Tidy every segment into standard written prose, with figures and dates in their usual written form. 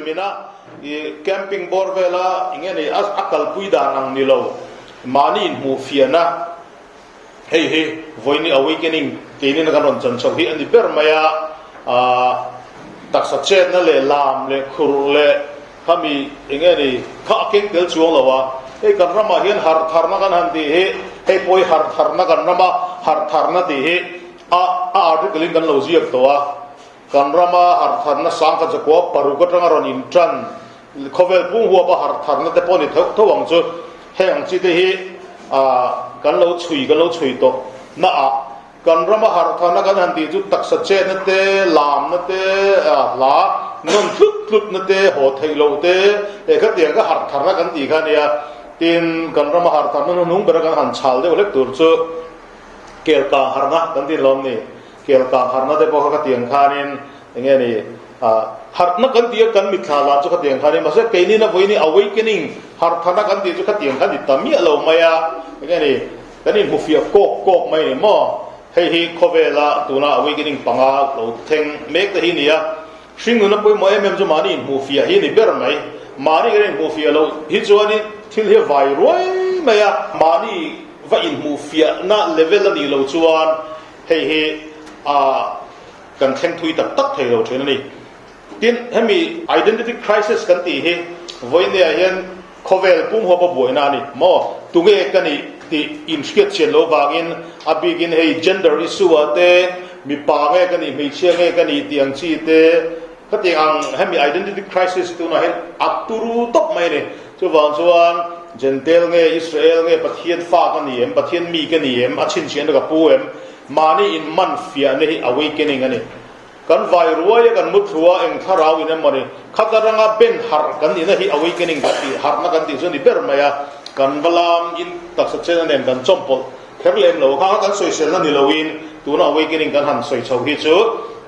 lemina i camping bawr vela eng nge ni a kalpui dan ang ni lo mahni inhmuh fiahna hei hi vawiini awakening keinin kan rawn chan chhoh hi a ni ber mai a, ah taksa chetna leh lam leh khurh leh khami eng nge ni kha a keng tel chuang lo a, hei kan ramah hian harh tharna kan han tih hi hei pawh hi harh tharna kan rama harh tharna tih hi a a article in kan lo ziak tawh a. Kan rama harhtharna sangkhat zakua paruk atanga rawn intan khawvel pung huapa harhtharna te pawh ni theuh theuh ang chu. Heng ang chi te hi kan lo chhui kan lo chhui tawh na ah kan rama harhtharna kan han tih chu taksa chetna te, lamna te, hla nawn tlut tlut na te, haw theih loh te he khatiang kha harhtharna kan tih kha a nia. Tin, kan rama harhtharna hnuhnung bera kan han chhal deuh hlek tur chu kelkang harhna kan tih lawm ni. Kelkang harhna te pawh kha khatiang khanin eng nge ni ah harhna kan tih a kan mitthla lah chu khatiang khanin mahse keini na vawiin awakening harhtharna kan tih chu khatiang khan ni ta miah lo mai a eng nge ni kan inhmu fiah kawk kawk mai ni maw hei hi khawvela tuna awakening panga lo thleng mek te hi ni a hringnuna pawimawh em em chu mahni inhmuh fiah hi ni ber mai mahni kan inhmuh fiah loh hi chuanin thil hi a vai ruai mai a mahni va inhmuh fiahna level a nih loh chuan Hei hi a kan thleng thui tak tak thei lo thin a ni. Tin, hemi identity crisis kan tih hi vawinia hian khawvel pum huapa buaina a ni maw? Tunge ka nih tih inhriat chian lo vangin a bikin hei gender issue ah te mipa nge ka nih hmeichhia nge ka nih tih ang chi te khatiang ang hemi identity crisis tunah hian a turu tawp mai a ni. Chuvang chuan Jentail nge Israel nge Pathian fa ka ni em, Pathian mi ka ni em, a chhinchhiahna ka pu em, mahni in man fiahna hi awakening a ni. Kan vai ruai a kan muthlu a eng thlarau in emaw ni, khata ranga ben harh kan nihna hi awakening kan tih, harhna kan tih chu a ni ber mai a, kan va lam in taksa chena nen kan chawmpawlh kher lem lo kha kan sawiselna ni loin tuna awakening kan han sawi chho hi chu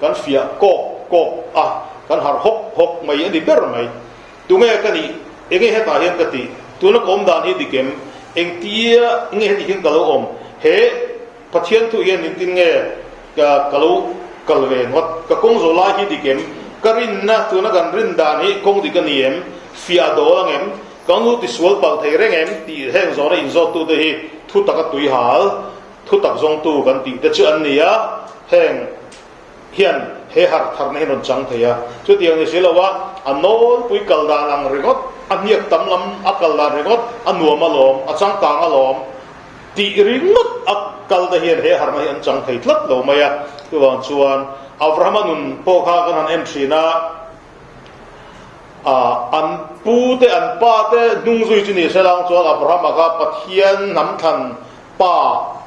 kan fiah kawk kawk a, kan harh hawk hawk mai a ni ber mai. Tunge ka nih? Enge hetah hian ka tih? Tuna ka awm dan hi dik em? Engtia nge heti hian ka lo awm? He Pathian thu hian engtin nge ka ka lo kal ve ngawt? Ka kawng zawh lai hi dik em? Ka rinna, tuna kan rin dan hi kawng dik a ni em? Fiah dawl ang em? Ka nu tisual palh thei reng em? Tih heng zawhna inzawttute hi thu taka tuihal, thu tak zawngtu kan tih te chu an ni a, heng. hian he harh tharna hi rawn chang thei a, chutiang ni si lo a, a nawlpui kal dan ang ringawt, a hniak tam lam a kal dan ringawt, a nuam alawm, a changkang alawm tih ringawt a kal te hian he harhna hi an chang thei tlat lo mai a, chuvang chuan Abrahama nun pawh kha kan han en thin a, ah an pu te an pa te hnung zui chu ni se lang chuan Abrahama kha Pathian hnam thlan Pa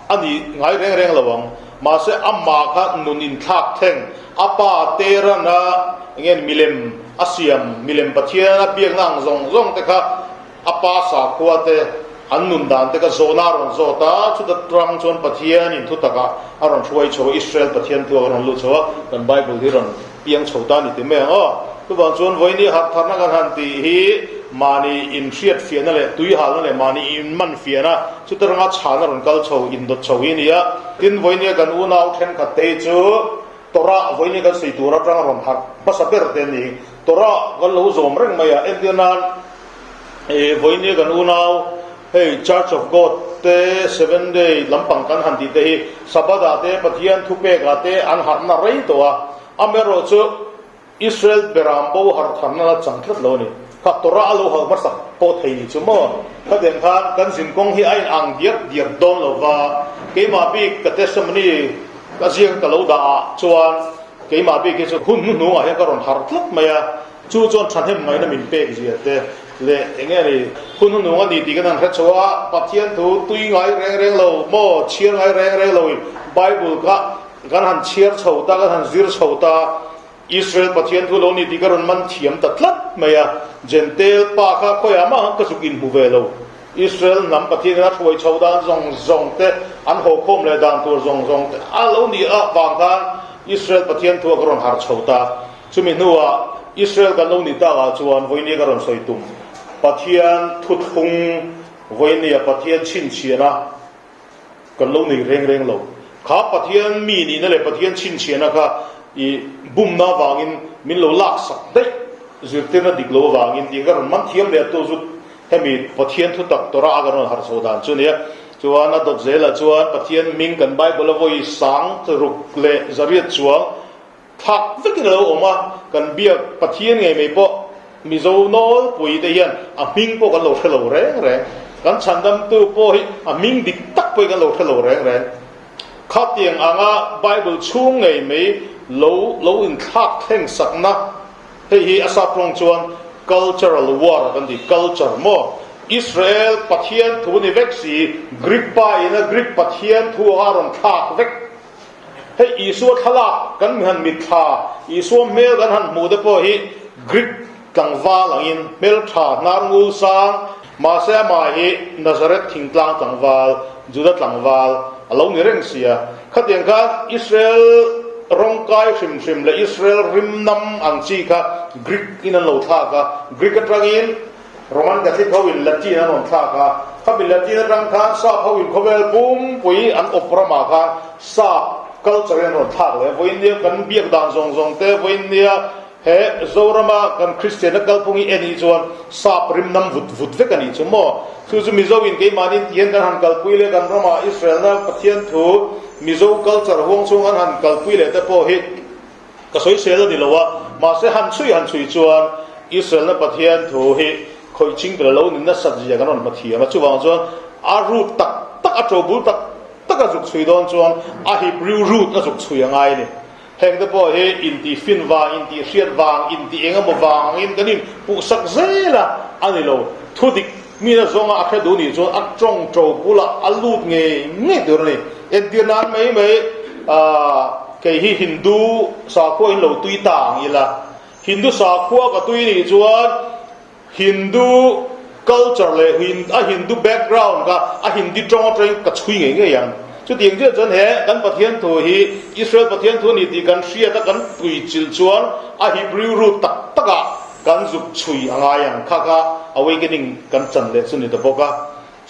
a ni ngai reng reng lo ang. Mahse amah kha nun inthlak thleng, a pa Terana nge milem a siam, milem Pathian a biakna ang zawng zawng te kha a pa sakhua te an nun dan te kha zawhna a rawn zawt a, chuta tang chuan Pathian in thutakah a rawn hruai chho a, Israel Pathian thu a rawn lut chho a, kan Bible hi rawn piang chho ta a ni ti mai ang aw. Chuvang chuan vawiini harh tharna kan han tih hi mahni inhriat fiahna leh tuihalna leh mahni inman fiahna chuta ranga chhana rawn kal chho, indawt chho hi a ni a. Tin, vawiinia kan unau thenkhat te hi chu Torah vawiini kan sawi tur atanga rawn harh hmasa ber te a ni. Torah kan lo zawm reng mai a, entir nan vawiinia kan unau hei Church of God te Seven Day lampang kan han tih te hi Sabbath ah te Pathian thupek ah te an harhna rei tawh a, amaherawh chu Israel beram bo har tharna la chang tlat lo a ni. Kha Torah a lo hal hmasak pawh thei ni chu maw? Khatiang khan kan zinkawng hi a in ang diak diak dawn lo va, keimah bik ka testimony ka ziak ka lo dah ah chuan keimah bik hi chu hun hnuhnungah hian ka rawn har tlat mai a, chu chuan thahnem ngaihna min pek zia te leh eng nge ni hun hnuhnung a ni tih kan han hre chho a, Pathian thu tui ngai reng reng lo maw, chhiar ngai reng reng lo in Bible kha Kan han chhiar chho ta, kan han zir chho ta, Israel Pathian thu lo ni tih ka rawn man thiam ta tlat mai a, Jentail pa kha khawiah mah ka zuk inhmu ve lo. Israel hnam Pathian in a hruai chho dan zawng zawng te, an hawkhawm leh dan tur zawng zawng te a lo nih a vang khan Israel Pathian thu a ka rawn harh chho ta. Chumi hnuah Israel kan lo nih takah chuan vawinia ka rawn sawi tum Pathian thuthlung vawinia Pathian chhinchhiahna, Kan lo nei reng reng lo. Kha Pathian mi nihna leh Pathian chhinchhiahna kha i bumna avangin min lo laksak daih. Zirtirna dik lo avangin tih ka rawn man thiam leh tu chu hemi Pathian thutak Torah a kan rawn harh chho dan chu nia. Chuan a dawt zelah chuan Pathian hming kan Bible a vawi sang ruk leh zariat chuang thlak vekin a lo awm a, kan biak Pathian ngei mai pawh Mizo nawlpui te hian a hming pawh kan lo hre lo reng reng. Kan chhandamtu pawh hi a hming dik tak pawhin kan lo hre lo reng reng. Khatiang anga Bible chhung ngei mai lo lo inthlak thleng sakna hei hi a sap rawng chuan cultural war kan ti, culture maw? Israel Pathian thu ni vek si, Greek pa ina Greek Pathian thu anga rawn thlak vek. Hei Isua thlalak kan mi han mitthla, Isua hmel kan han hmuh te pawh hi Greek tlangval angin hmeltha hnar ngul sang, mahse amah hi Nazareth thingtlang tlangval, Juda tlangval a lo ni reng sia. Khatiang khan Israel rawngkai hrim hrim leh Israel rimnam ang chi kha Greek in an lo thlak a, Greek atangin Roman Catholic ho in Latin an rawn thlak a, khami Latin atang khan Sap ho in khawvel pumpui an awp ramah khan Sap culture in an rawn thlak leh a, vawiin nia kan biak dan zawng zawng te, vawiin nia he Zorama kan Kristianna kalphung hi en hi chuan Sap rim nam vut vut vek a nih chu maw? Chu chu Mizo in keimahni tihian kan han kalpui leh kan ramah Israelna Pathian thu Mizo culture huang chhung an han kalpui leh te pawh hi Ka sawisel a ni lo a, mahse han chhui han chhui chuan Israelna Pathian thu hi khawih ching tel lo ni nasat zia kan rawn hma thiam a, chuvang chuan a root tak tak a tobul tak tak a zuk chhui dawn chuan a Hebrew root a zuk chhui a ngai a ni. Heng te pawh hi intih fin vang, intih hriat vang, intih eng emaw vang angin kan in puhsak zel a, a ni lo. Thu dik mi na zawnga a hre duh nih chuan a tawng to bulah a lut ngei ngei tur a ni. Entir nan mai mai aah. Kei hi Hindu sakhua in lo tui ta ang ila, Hindu sakhua ka tui nih chuan Hindu culture leh a Hindu background kha a Hindi tawng atangin ka chhui ngei ngei ang. Chutiang chiah chuan he kan Pathian thu hi Israel Pathian thu a ni tih kan hriat a kan puichilh chuan a Hebrew root tak takah kan zuk chhui a ngai ang kha kha awakening kan chan leh chu ni ta bawk a.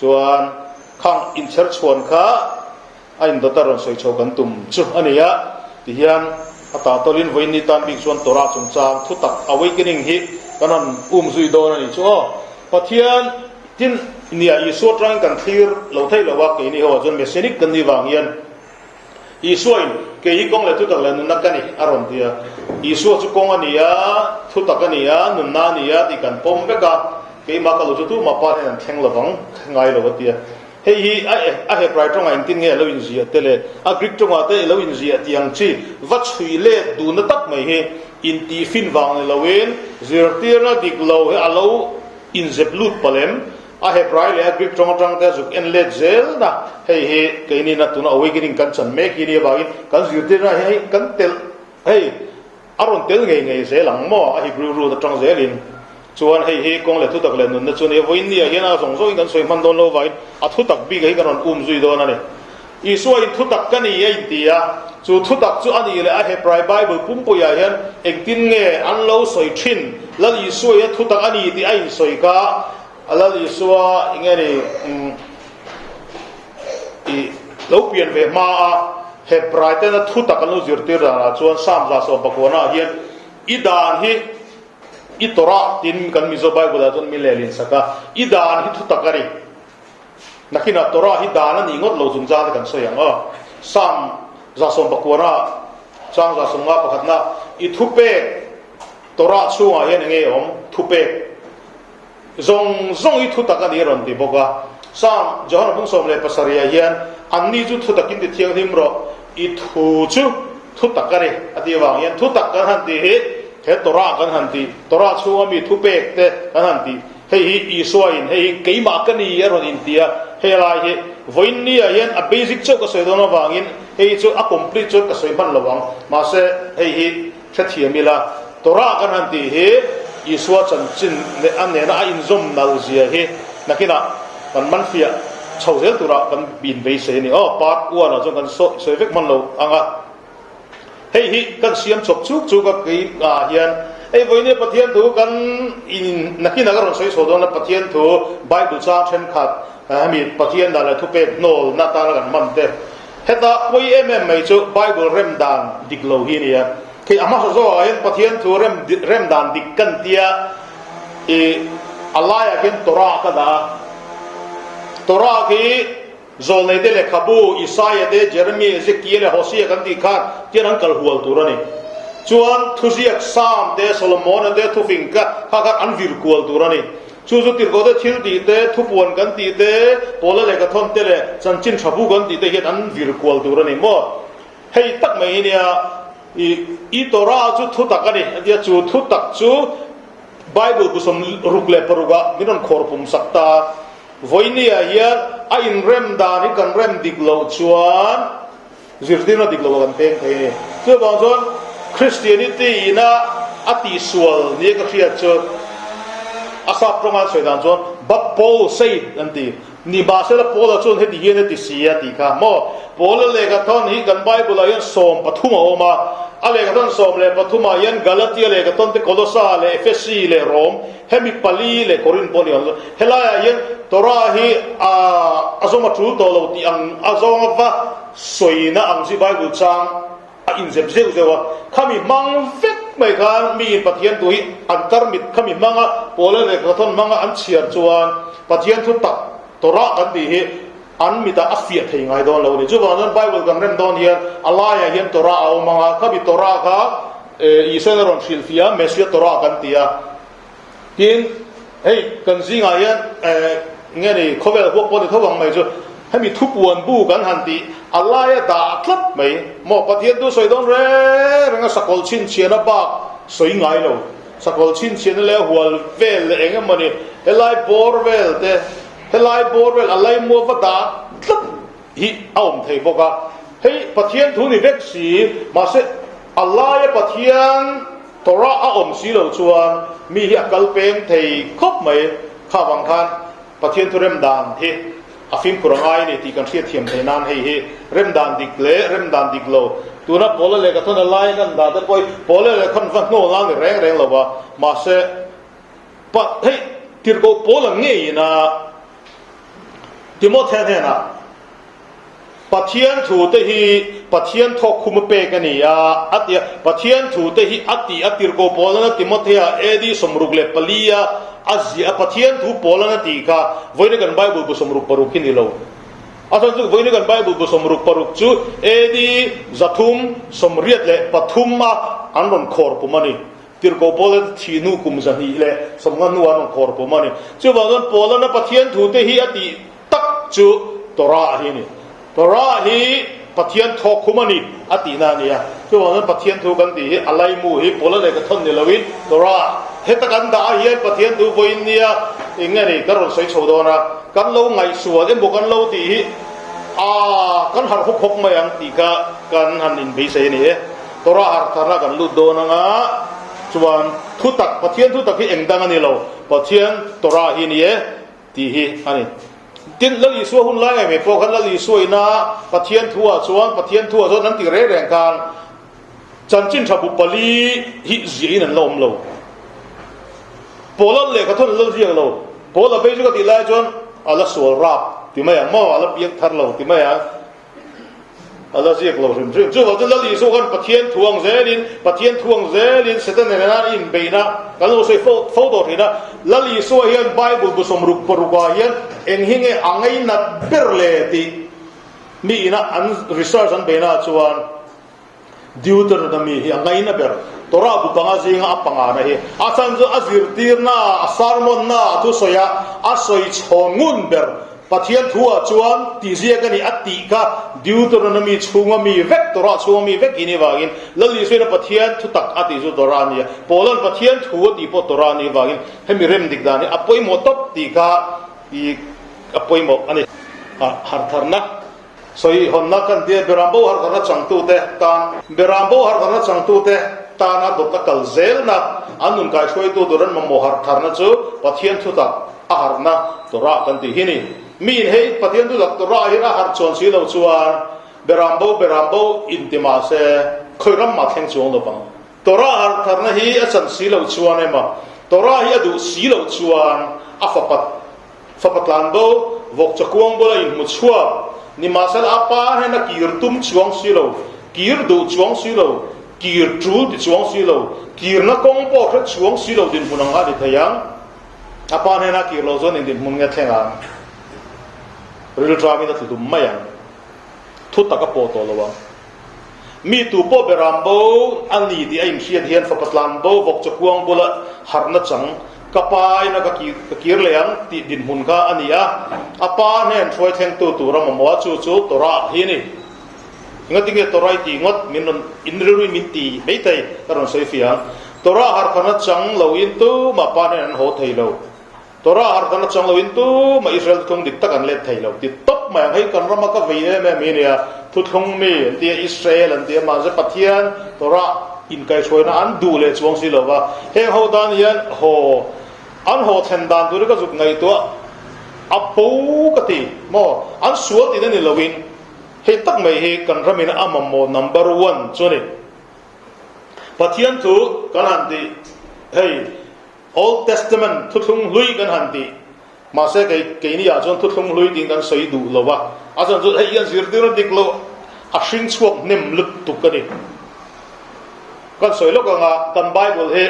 Chuan khang inchher chhuan kha A indawt a rawn sawi chho kan tum chu a ni a, tihian a tah tawlin vawiin ni tan bik chuan Torah chungchang thutak awakening hi kan han um zui dawn a ni chu aw. Pathian tin nia Isua atangin kan thlir lo thei lo a, keini ho ah chuan Messianic kan nih vang hian Isua in kei hi kawng leh thutak leh nunna ka ni a rawn ti a, Isua chu kawng a ni a, thutak a ni a, nunna a ni a tih kan pawm vek a, keimah ka lo chu tumah pa hian an thleng lovang ngai lo a ti a. Hei hi a Hebrai tawngah engtin nge a lo inziah te leh a Greek tawngah te i lo inziah tih ang chi va chhui let duhna tak mai hi intihfin vang ni loin zirtirna dik lo hi a lo inzep lut palem. A Hebrai leh a Greek tawng atang te a zuk en let zel na. Hei hi keinin a tuna awakening kan chan mek hi nia vangin kan zirtirna hi hei kan telh hei A rawn tel ngei ngei zel ang maw? A Hebrew root atang zelin. Chuan hei hi kawng leh thutak leh nunna chu a ni a, vawiin ni ah hian a zawng zawngin kan sawi hman dawn lo vangin a thutak bik ah hi kan rawn um zui dawn a ni. Isua in thutak ka ni a inti a, chu thutak chu a nih leh a Hebrai Bible pumpui ah hian engtin nge an lo sawi thin? Lal Isua in a thutak a ni tih a insawi kha a Lal Isua enge ni i lo pian ve hma a Hebrai tena thu tak an lo zirtir danah chuan Psalm 119 ah hian i dan hi i Torah tin kan Mizo Bible ah chuan min lehlin sak a, i dan hi thu tak a ni. Nakinah Torah hi dan a nih ngawt lo chungchang te kan sawi ang aw. Psalm 119 ah chang 151 na i thupek Torah chhungah hian enge awm thupek Zawng zawng hi thutak a ni a rawn ti bawk a. Psalm Johana bung 17 ah hian, Anni chu thutakin ti thianghlim rawh, i thu chu thutak a ni a tih avang hian thutak kan han tih hi he Torah kan han tih, Torah chhunga mi thupek te kan han tih, hei hi Isua in hei hi keimah ka ni a rawn inti a, hei lai hi vawiin ni ah hian a basic chauh ka sawi dawn avangin hei hi chu a complete chuan ka sawi hman lo ang, mahse hei hi Hrethiam ila, Torah kan han tih hi Isua chanchin leh a nena a inzawm nalh zia hi nakinah kan man fiah chho zel turah kan inbeisei a ni. Aw, part one ah chuan kan sawi vek hman lo ang a. Hei hi kan siam chawp chuk chuk a kei ah hian hei vawinia Pathian thu kan in nakinah ka rawn sawi chho dawn a, Pathian thu Bible chang thenkhat hemi Pathian dan leh thupek hnawlna atana kan hman te Heta pawi em em mai chu Bible rem dan dik lo hi a ni a. Khi a hmasa zawkah hian Pathian thu rem rem dan dik kan tia i a laiah khian Torah ka dah a. Torah khi Zawlneite lehkhabu Isaia te, Jeremia, Ezekiel leh Hosea kan tih khan tian an kal hual tur a ni. Chuan thuziak Psalm te, Solomona te, thufing kha kha khan an vir kual tur a ni. Chu chu tirhkohte thil tih te, thupuan kan tih te, Paula lehkhathawn te leh chanchin tha bu kan tih te hian an vir kual tur a ni maw? Hei tak mai hi nia, i i Torah chu thutak a ni a tia, chu thutak chu Bible bu 66 ah min rawn khawr pum sak ta. Vawinia hian a inrem dan hi kan rem dik loh chuan zirtirna dik loh ah kan peng thei a ni. Chuvang chuan Christianity ina a tihsual nia ka hriat chu a sap tawnga an sawi dan chuan But Paul said an ti. Nimahsela Paula chuan heti hian a ti si a tih kha maw? Paula lehkhathawn hi kan Bible-ah hian 13 a awm a. A lehkhathawn 13 ah hian Galatia lehkhathawn te, Kolosa leh Efesi leh Rom, hemi pali leh Korin pawh ni ang. Helaiah hian Torah hi a zawm a tul tawh lo tih ang a zawnga va sawina ang chi Bible chang a inzep zeuh zeuh a, khami hmang vek mai khan miin Pathian thu hi an tarmit khami hmanga Paula lehkhathawn hmanga an chhiar chuan Pathian thu tak Torah kan tih hi an mitah a fiah thei ngai dawn lo a ni. Chuvang chuan Bible kan rem dawn hian a laiah hian Torah a awm ang a, khami Torah kha Isuain a rawn hrilhfiah a, Messiah Torah kan ti a. Tin, hei kan zingah hian nge ni khawvel huak pawh ni tho ang mai chu hemi thupuan bu kan han tih a laia dah tlat mai maw Pathian chu sawi dawn reng reng a sakawlh chhinchhiahna bak sawi ngai lo sakawlh chhinchhiahna leh hual vel leh eng emaw ni helai bawr vel te helai bawr vel a laimua va dah tlat hi a awm thei bawk a hei Pathian thu ni vek si mahse a laia Pathian Torah a awm si lo chuan mi hi a kal peng thei khawp mai. Kha vang khan Pathian thu remdan hi a fimkhur a ngai a ni tih kan hriatthiam theih nan hei hi remdan dik leh remdan dik lo tuna Paula lehkhathawn a lai kan dah te pawh hi Paula lehkhathawn va hnawl nan ni reng reng lo va, mahse pa hei tirhkoh Paula ngeiin a Timothea hnenah Pathian thu te hi Pathian thawk khum a pek a ni a, a ti a. Pathian thu te hi a tih a tirhkoh Paulana Timothea AD 64 a a ziah a Pathian thu Paulana tih kha vawiina kan Bible bu 66 hi ni lo. A chhan chu vawiina kan Bible bu 66 chu AD 383 a an rawn khawr pum a ni. Tirhkoh Paula te thih hnu kum 250 hnuah an rawn khawr pum a ni. Chuvang chuan Paulana Pathian thu te hi a tih tak chu Torah hi a ni. Torah hi Pathian thawk khum a ni a tihna a ni a. Chuvang chuan Pathian thu kan tih hi a laimu hi Paula leh ka thawn ni loin Torah heta kan dah ah hian Pathian thu vawiin nia eng nge ni ka rawn sawi chho dawn a, kan lo ngaihsual emaw kan lo tih hi a kan harh hawk hawk mai ang tih kha kan han inbeisei a ni e. Torah harh tharna kan lut dawn anga chuan thutak Pathian thutak hi eng dang a ni lo, Pathian Torah hi a ni e. Tih hi a ni. Tin, Lal Isua hun lai ngei mai pawh khan Lal Isua ina Pathian thuah chuan Pathian thuah chuan an tih reng reng khan chanchin tha bu pali hi ziahin an la awm lo. Paula lehkha thun an la ziak lo. Paula phei chu ka tih lai chuan a la sual rap ti mai ang maw, a la piang thar lo ti mai ang. A la ziak lo hrim hrim. Chuvang chu Lal Isua khan Pathian thu ang zelin, Pathian thu ang zelin Satan nena an inbeihna kan lo sawi fo fo tawh thin a. Lal Isua hian Bible bu 66 ah hian eng hi nge a ngainat ber le tih mi ina an research an beihna ah chuan Deuteronomy hi a ngaina ber. Torah bu panga zinga a pangana hi a chhan chu a zirtirna ah, a sermon na ah, a thusawi ah a sawi chhawn ngun ber. Pathian thu ah chuan tih ziak a ni a tih kha Deuteronomy chhunga mi vek, Torah chhunga mi vek in avangin Lal Isuain a Pathian thu tak a tih chu Torah a ni a, Paula'n Pathian thu a tih pawh Torah a nih avangin hemi rem dik dan hi a pawimawh tawp tih kha i a pawimawh a ni. Hartharna sawi hawnna kan tia Berambo hartharna changtute tan Berambo hartharna changtute tana dawt a kal zelna an nun kaihruaitu tur an mamawh hartharna chu Pathian thu tak A harhna Torah kan tih hi ni. Miin hei Pathian thutak Torah hian a harh chuan si lo chuan Berambo Berambo inti mah se khawi ram mah thleng chuang lo vang. Torah harh tharna hi a chan si lo chuan emaw Torah hi a duh si lo chuan a fapa fapa tlanbo vawk chakuang bula inhmu chhuak nimahsela a pa hian a kir tum chuang si lo, kir duh chuang si lo. Kir tul ti chuang si lo, kirna kawng pawh hre chuang si lo dinhmun ang a ni thei ang. A pa hnena kir lo chuan indinhmun nge thleng ang? Rilṭamin a tlu dum mai ang. Thu tak a pawh tawh lo ang. Mi tu pawh beram bo a ni tih a inhriat hian fapa tlan bo vawk chakuang bula harhna chang ka pa ina ka kir leh ang tih dinhmun kha a ni a. A pa hnen hruai thlengtu tur a mamawh a, chu chu Torah hi a ni. Engatinge Torah i tih ngawt min rawn in rilruin min ti mai thei ka rawn sawi fiah ang. Torah harhthana chang loin tumah pa hnen an haw thei lo. Torah harhthana chang loin tumah Israel thuthlung dik tak an let thei lo ti tawp mai ang. Hei kan rama ka vei em em hi nia thuthlung mi an tia Israel an tia mahse Pathian Torah inkaihhruaina an duh leh chuang si lo va. Heng ho tan hian haw an haw thlen dan tur hi ka zuk ngaihtuah a bo ka ti maw an sual tihna ni loin Hei tak mai hi kan ramin a mamawh number one chu a ni. Pathian thu kan han tih hei Old Testament thuthlung hlui kan han tih mahse kei keini ah chuan thuthlung hlui tiin kan sawi duh lo a, a chhan chu hei hian zirtirna dik lo a hring chhuak hnem lutuk a ni. Kan sawi lawk anga kan Bible hi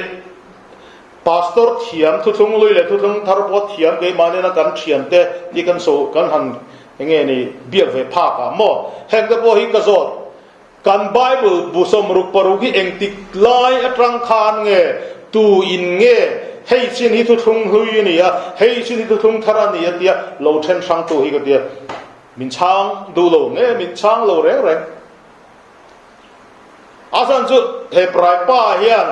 Pastor thiam thuthlung hlui leh thuthlung thar pawh thiam keimah nena kan thiante tih kan sawi kan han Enge ni biak ve phak ah maw? Heng te pawh hi ka zawt. Kan Bible bu 66 hi engtik lai atang khan nge tu in nge hei chin hi thuthlung hlui a ni a, hei chin hi thuthlung thar a ni a tia lo then hrang tu hi ka tia. Min chhang duh lo nge min chhang lo reng reng. A chhan chu Hebrai pa hian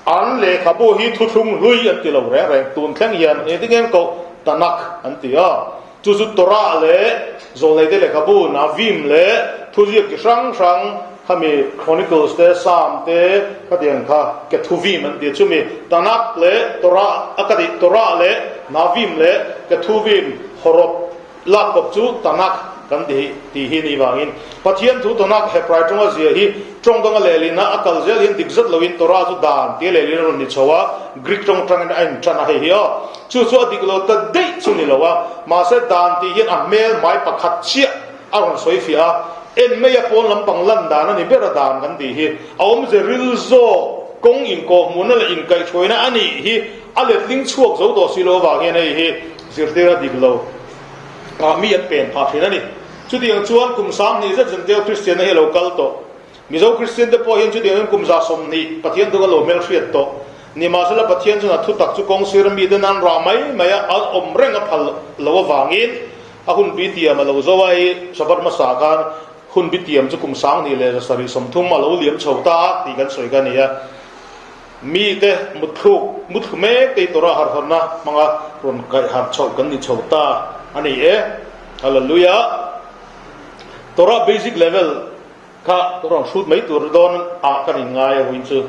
an lehkhabu hi thuthlung hlui an ti lo reng reng. Tun thleng hian engtin nge koh Tanakh an ti a. Chu chu Torah leh Zawlneite lehkhabu Navim leh thuziak chi hrang hrang khami Chronicles te Psalm te khatiang kha Kethuvim an ti a. Chumi Tanakh leh Torah a ka tih Torah leh Navim leh Kethuvim hawrawp Lak kawp chu Tanakh kan ti tih hi ni vangin Pathian thu Tanakh Hebrai tawnga zia hi tawng danga lehlina a kal zel hian dik zat loin Torah chu dan tia lehlin a rawn ni chho a, Greek tawng atangin a intan a hei hi aw. Chu chu a dik lo ta daih chu ni lo a, mahse dan tih hian a hmel hmai pakhat chiah a rawn sawi fiah a, en mai a pawn lampang lan dan a ni ber a dan kan tih hi a awmze ril zawk kawng inkawhhmuhna leh inkaihhruaina a nih hi a letling chhuak zo tawh si lo avang hian hei hi Zirtir a dik lo. Ah mi an pen phah thin a ni. Chutiang chuan kum 20 zet zan Kristianna hi a lo kal tawh. Mizo Kristian te pawh hian chutiang chuan kum 20 Pathian chu ka lo hmelhriat tawh. Nimahsela Pathian chuan a thutak chu kawng sir mi ten an rah mai mai a, an awm reng a phal lo avangin a hun bi tiam a lo zo a, hei Shabbat hmasa khan hun bi tiam chu kum 1730 a lo liam chho ta a tih kan sawi kha a ni a. Mite mutthluk mutthlu mek te tura harhawrna hmanga rawn kaih harh chhoh kan ni chho ta a ni e. Hallelujah! Torah basic level kha rawn hrut mai tur dawn ah kan inngai a huin chu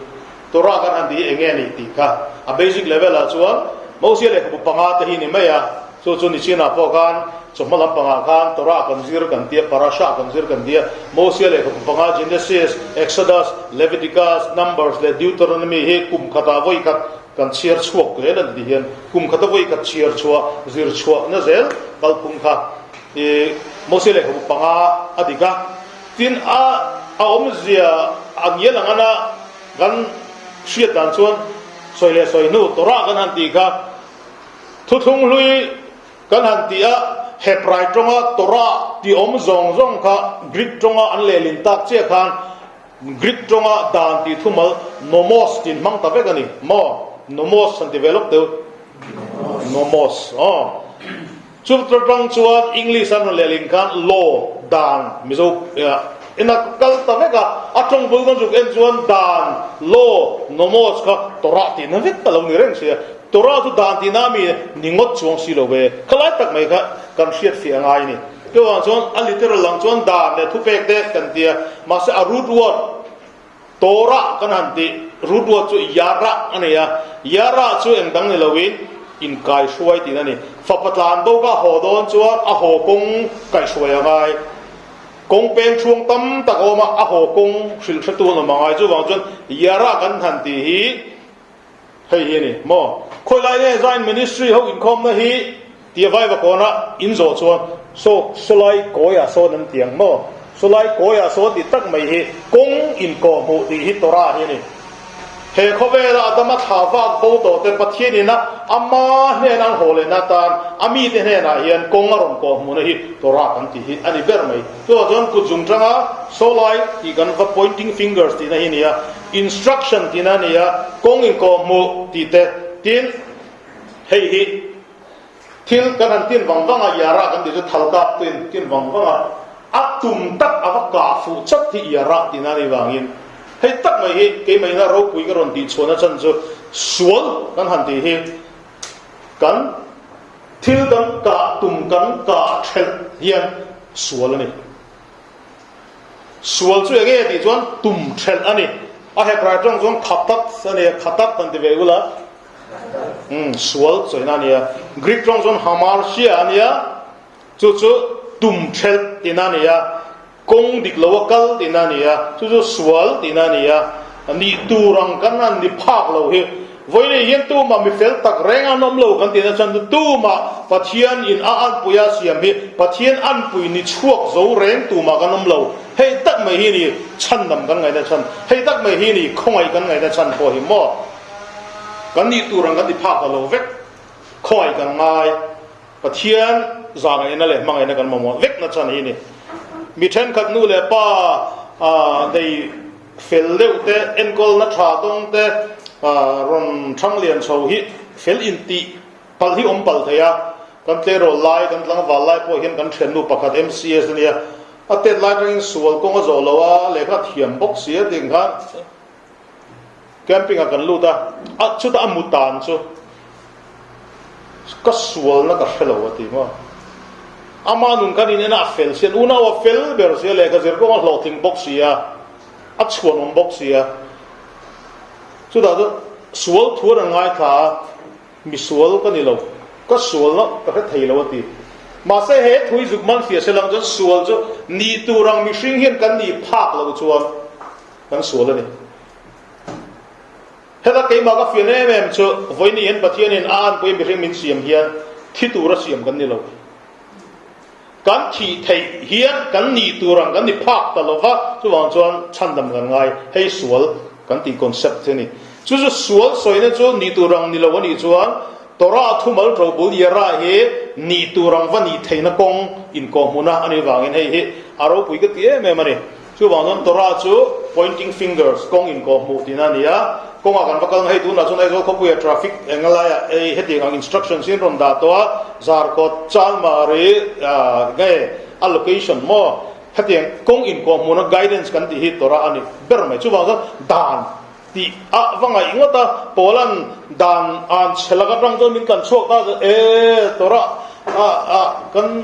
Torah kan han ti hi enge a nih tih kha a basic level ah chuan Mosia lehkhabu panga te hi ni mai a. Chu chu Nichinah pawh khan chawhma lampangah khan Torah kan zir kan tia, Parashah kan zir kan tia, Mosia lehkhabu panga Genesis, Exodus, Leviticus, Numbers leh Deuteronomy hi kum khatah vawi khat kan chhiar chhuak zel a ni ti hian kum khata vawi khat chhiar chhuah, zir chhuah na zel kalphung kha i Mosia lehkhabu panga a dik a. Tin, a a awmzia a ngial ang ana kan hriat dan chuan sawi leh sawi hnu Torah kan han tih kha, Thuthlung hlui kan han tih a, Hebrai tawnga Torah tih awm zawng zawng kha Greek tawnga an lehlin tak chiah khan Greek tawnga dan tih thumal nomos tih hmang ta vek a ni maw? Nomos han ti ve lawk teu. Nomos aw. Chu tang chuan English an rawn lehlin khan law, dan, Mizo ina kal ta vek a, a tawng bul kan zuk en chuan dan, law, nomos kha Torah tihna vek a lo ni reng sia. Torah chu dan tihna mi ni ngawt chuang si lo ve. Khalai tak mai kha kan hriat fiah a ngai a ni. Chuvang chuan a literal lang chuan dan leh thupek te kan ti a, mahse a root word Torah kan han tih root word chu Yarah a ni a, Yarah chu eng dang ni loin inkaihruai tihna a ni. Fapa tlan bo kha a haw dawn chuan a haw kawng kaihhruai a ngai. Kawng peng chhuang tam tak a awm a, a haw kawng hrilh hretu an awm a ngai. Chuvang chuan Yarah kan han tih hi Hei hi a ni maw? Khawi lai nge Zion Ministry ho inkhawmna hi tia vaiva kawna in zawh chuan saw sawlai kawiah sawn an ti ang maw? Sawlai kawiah sawn tih tak mai hi kawng. Kawng inkawhhmuh tih hi Torah hi a ni. He khawvela Adama thla vak bo tawh te Pathian ina ama hnena an haw lehna atan a mite hnenah hian kawng a rawn kawhhmuhna hi Torah kan tih hi a ni ber mai. Chuvang chuan kut zung tanga sawlai tih kan va pointing fingers tihna hi a ni a, instruction tihna a ni a, kawng inkawhhmuh tih te tin hei hi Thil kan han tin vang vang a, Iara kan tih chu thal kap tin tin vang vang a, a tum tak a va kah fuh chat hi Iara tihna a nih vangin hei tak mai hi keimahina ropui ka rawn tih chhuahna chan chu sual kan han tih hi kan thil kan kah tum kan kah thelh hian sual a ni. Sual chu enge tih chuan tum thelh a ni. A Hebrai tawng chuan khatat a ni a, khatat kan ti ve ula. Umm sual chawina a nia. Greek tawng chuan hamartia a nia, chu chu tum thelh tihna a ni a, kawng dik lo a kal tihna a ni a, chu chu sual tihna a ni a, nih tur ang kan han ni phak lo hi. Vawiin hian tumah mi fel tak reng an awm lo kan tihna chuan chu tumah Pathian in a anpui a siam hi Pathian anpui ni chhuak zo reng tumah kan awm lo. Hei tak mai hi ni chhandam kan ngaihna chhan, hei tak mai hi ni khawngaih kan ngaihna chhan pawh hi maw? Kan nih tur ang kan ti phak ta lo vek. Khawngaih kan ngai. Pathian zahngaihna leh hmangaihna kan mamawh vek na chan hi ni. Mi thenkhat nu leh pa nei fel deuh te, enkawlna tha tawng te rawn thang lian chho hi fel intih palh hi awm palh thei a. Kan tleirawl lai, kan tlangval lai pawh hian kan thiannu pakhat MCS a nia. A tet lai atangin sual kawng a zawh lo a, lehkha a thiam bawk si a tih khan. Camping ah kan lut a, a chutah a mu tan chu ka sualna ka hre lo a ti maw. Ama nun kan in en a, a fel si a, unau a fel ber si a, lehkha zir kawng a hlawhtling bawk si a, a chhuanawm bawk si a. Chutah chuan sual thu an ngaithla a. Misual ka ni lo, ka sualna ka hre thei lo a ti. Mahse he thui zuk man hria se lang chuan sual chu ni tur ang mihring hian kan nih phak loh chuan kan sual a ni. Heta keimah ka fian em em chu vawiin hian Pathianin a anpui mihring min siam hian thi tura siam kan ni lo. Kan thih theih hian kan nih tur ang kan ni phak ta lo va, chuvang chuan chhandam kan ngai. Hei sual kan tih concept hi a ni. Chu chu sual sawina chu nih tur ang ni lo a nih chuan Torah thumal ṭobul Yera hi nih tur ang va nih theihna kawng inkawhhmuna a nih vangin hei hi a ropui ka ti em em a ni. Chuvang chuan Torah chu pointing fingers, kawng inkawhhmuh tihna a ni a, kawngah kan va kal hei tunah chuan Aizawl khawpuia traffic eng laiah ei hetiang ang instructions hi an rawn dah tawh a, Zarkawt, Chalmari nge a location maw hetiang kawng inkawhhmuhna guidance kan tih hi Torah a ni ber mai. Chuvang chuan dan tih a va ngaih ngawt a, Paula'n dan an chhe lak atang chuan min kan chhuak ta e Torah ah kan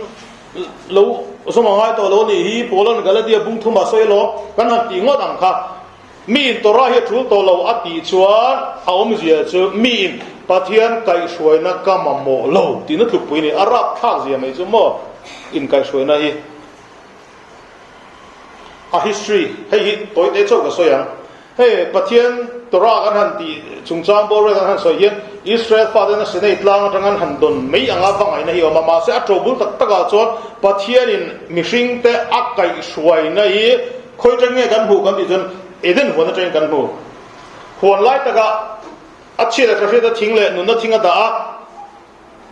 Lo zawm a ngai tawh lo nih hi Poland Galatia bung thuma sawi alawm kan han tih ngawt ang kha. Mi in Torah hi a tul tawh lo a tih chuan a awmzia chu mi in Pathian kaihhruaina ka mamawh lo tihna tlukpui a ni. A rapthlak zia mai chu maw inkaihhruaina hi. A history hei hi tawi te chauh ka sawi ang. Hei Pathian Torah kan han tih chungchang bawr vel kan han sawi hian Israel faten a Sinai tlang atang an han dawn mai anga va ngaihna hi a awm a, mahse a tobul tak takah chuan Pathianin mihringte a kaihhruaina hi khawi atang nge kan hmuh kan tih chuan Eden huan atangin kan hmu. Huan lai takah a chhiat a thahriat a thing leh nunna thing a dah a,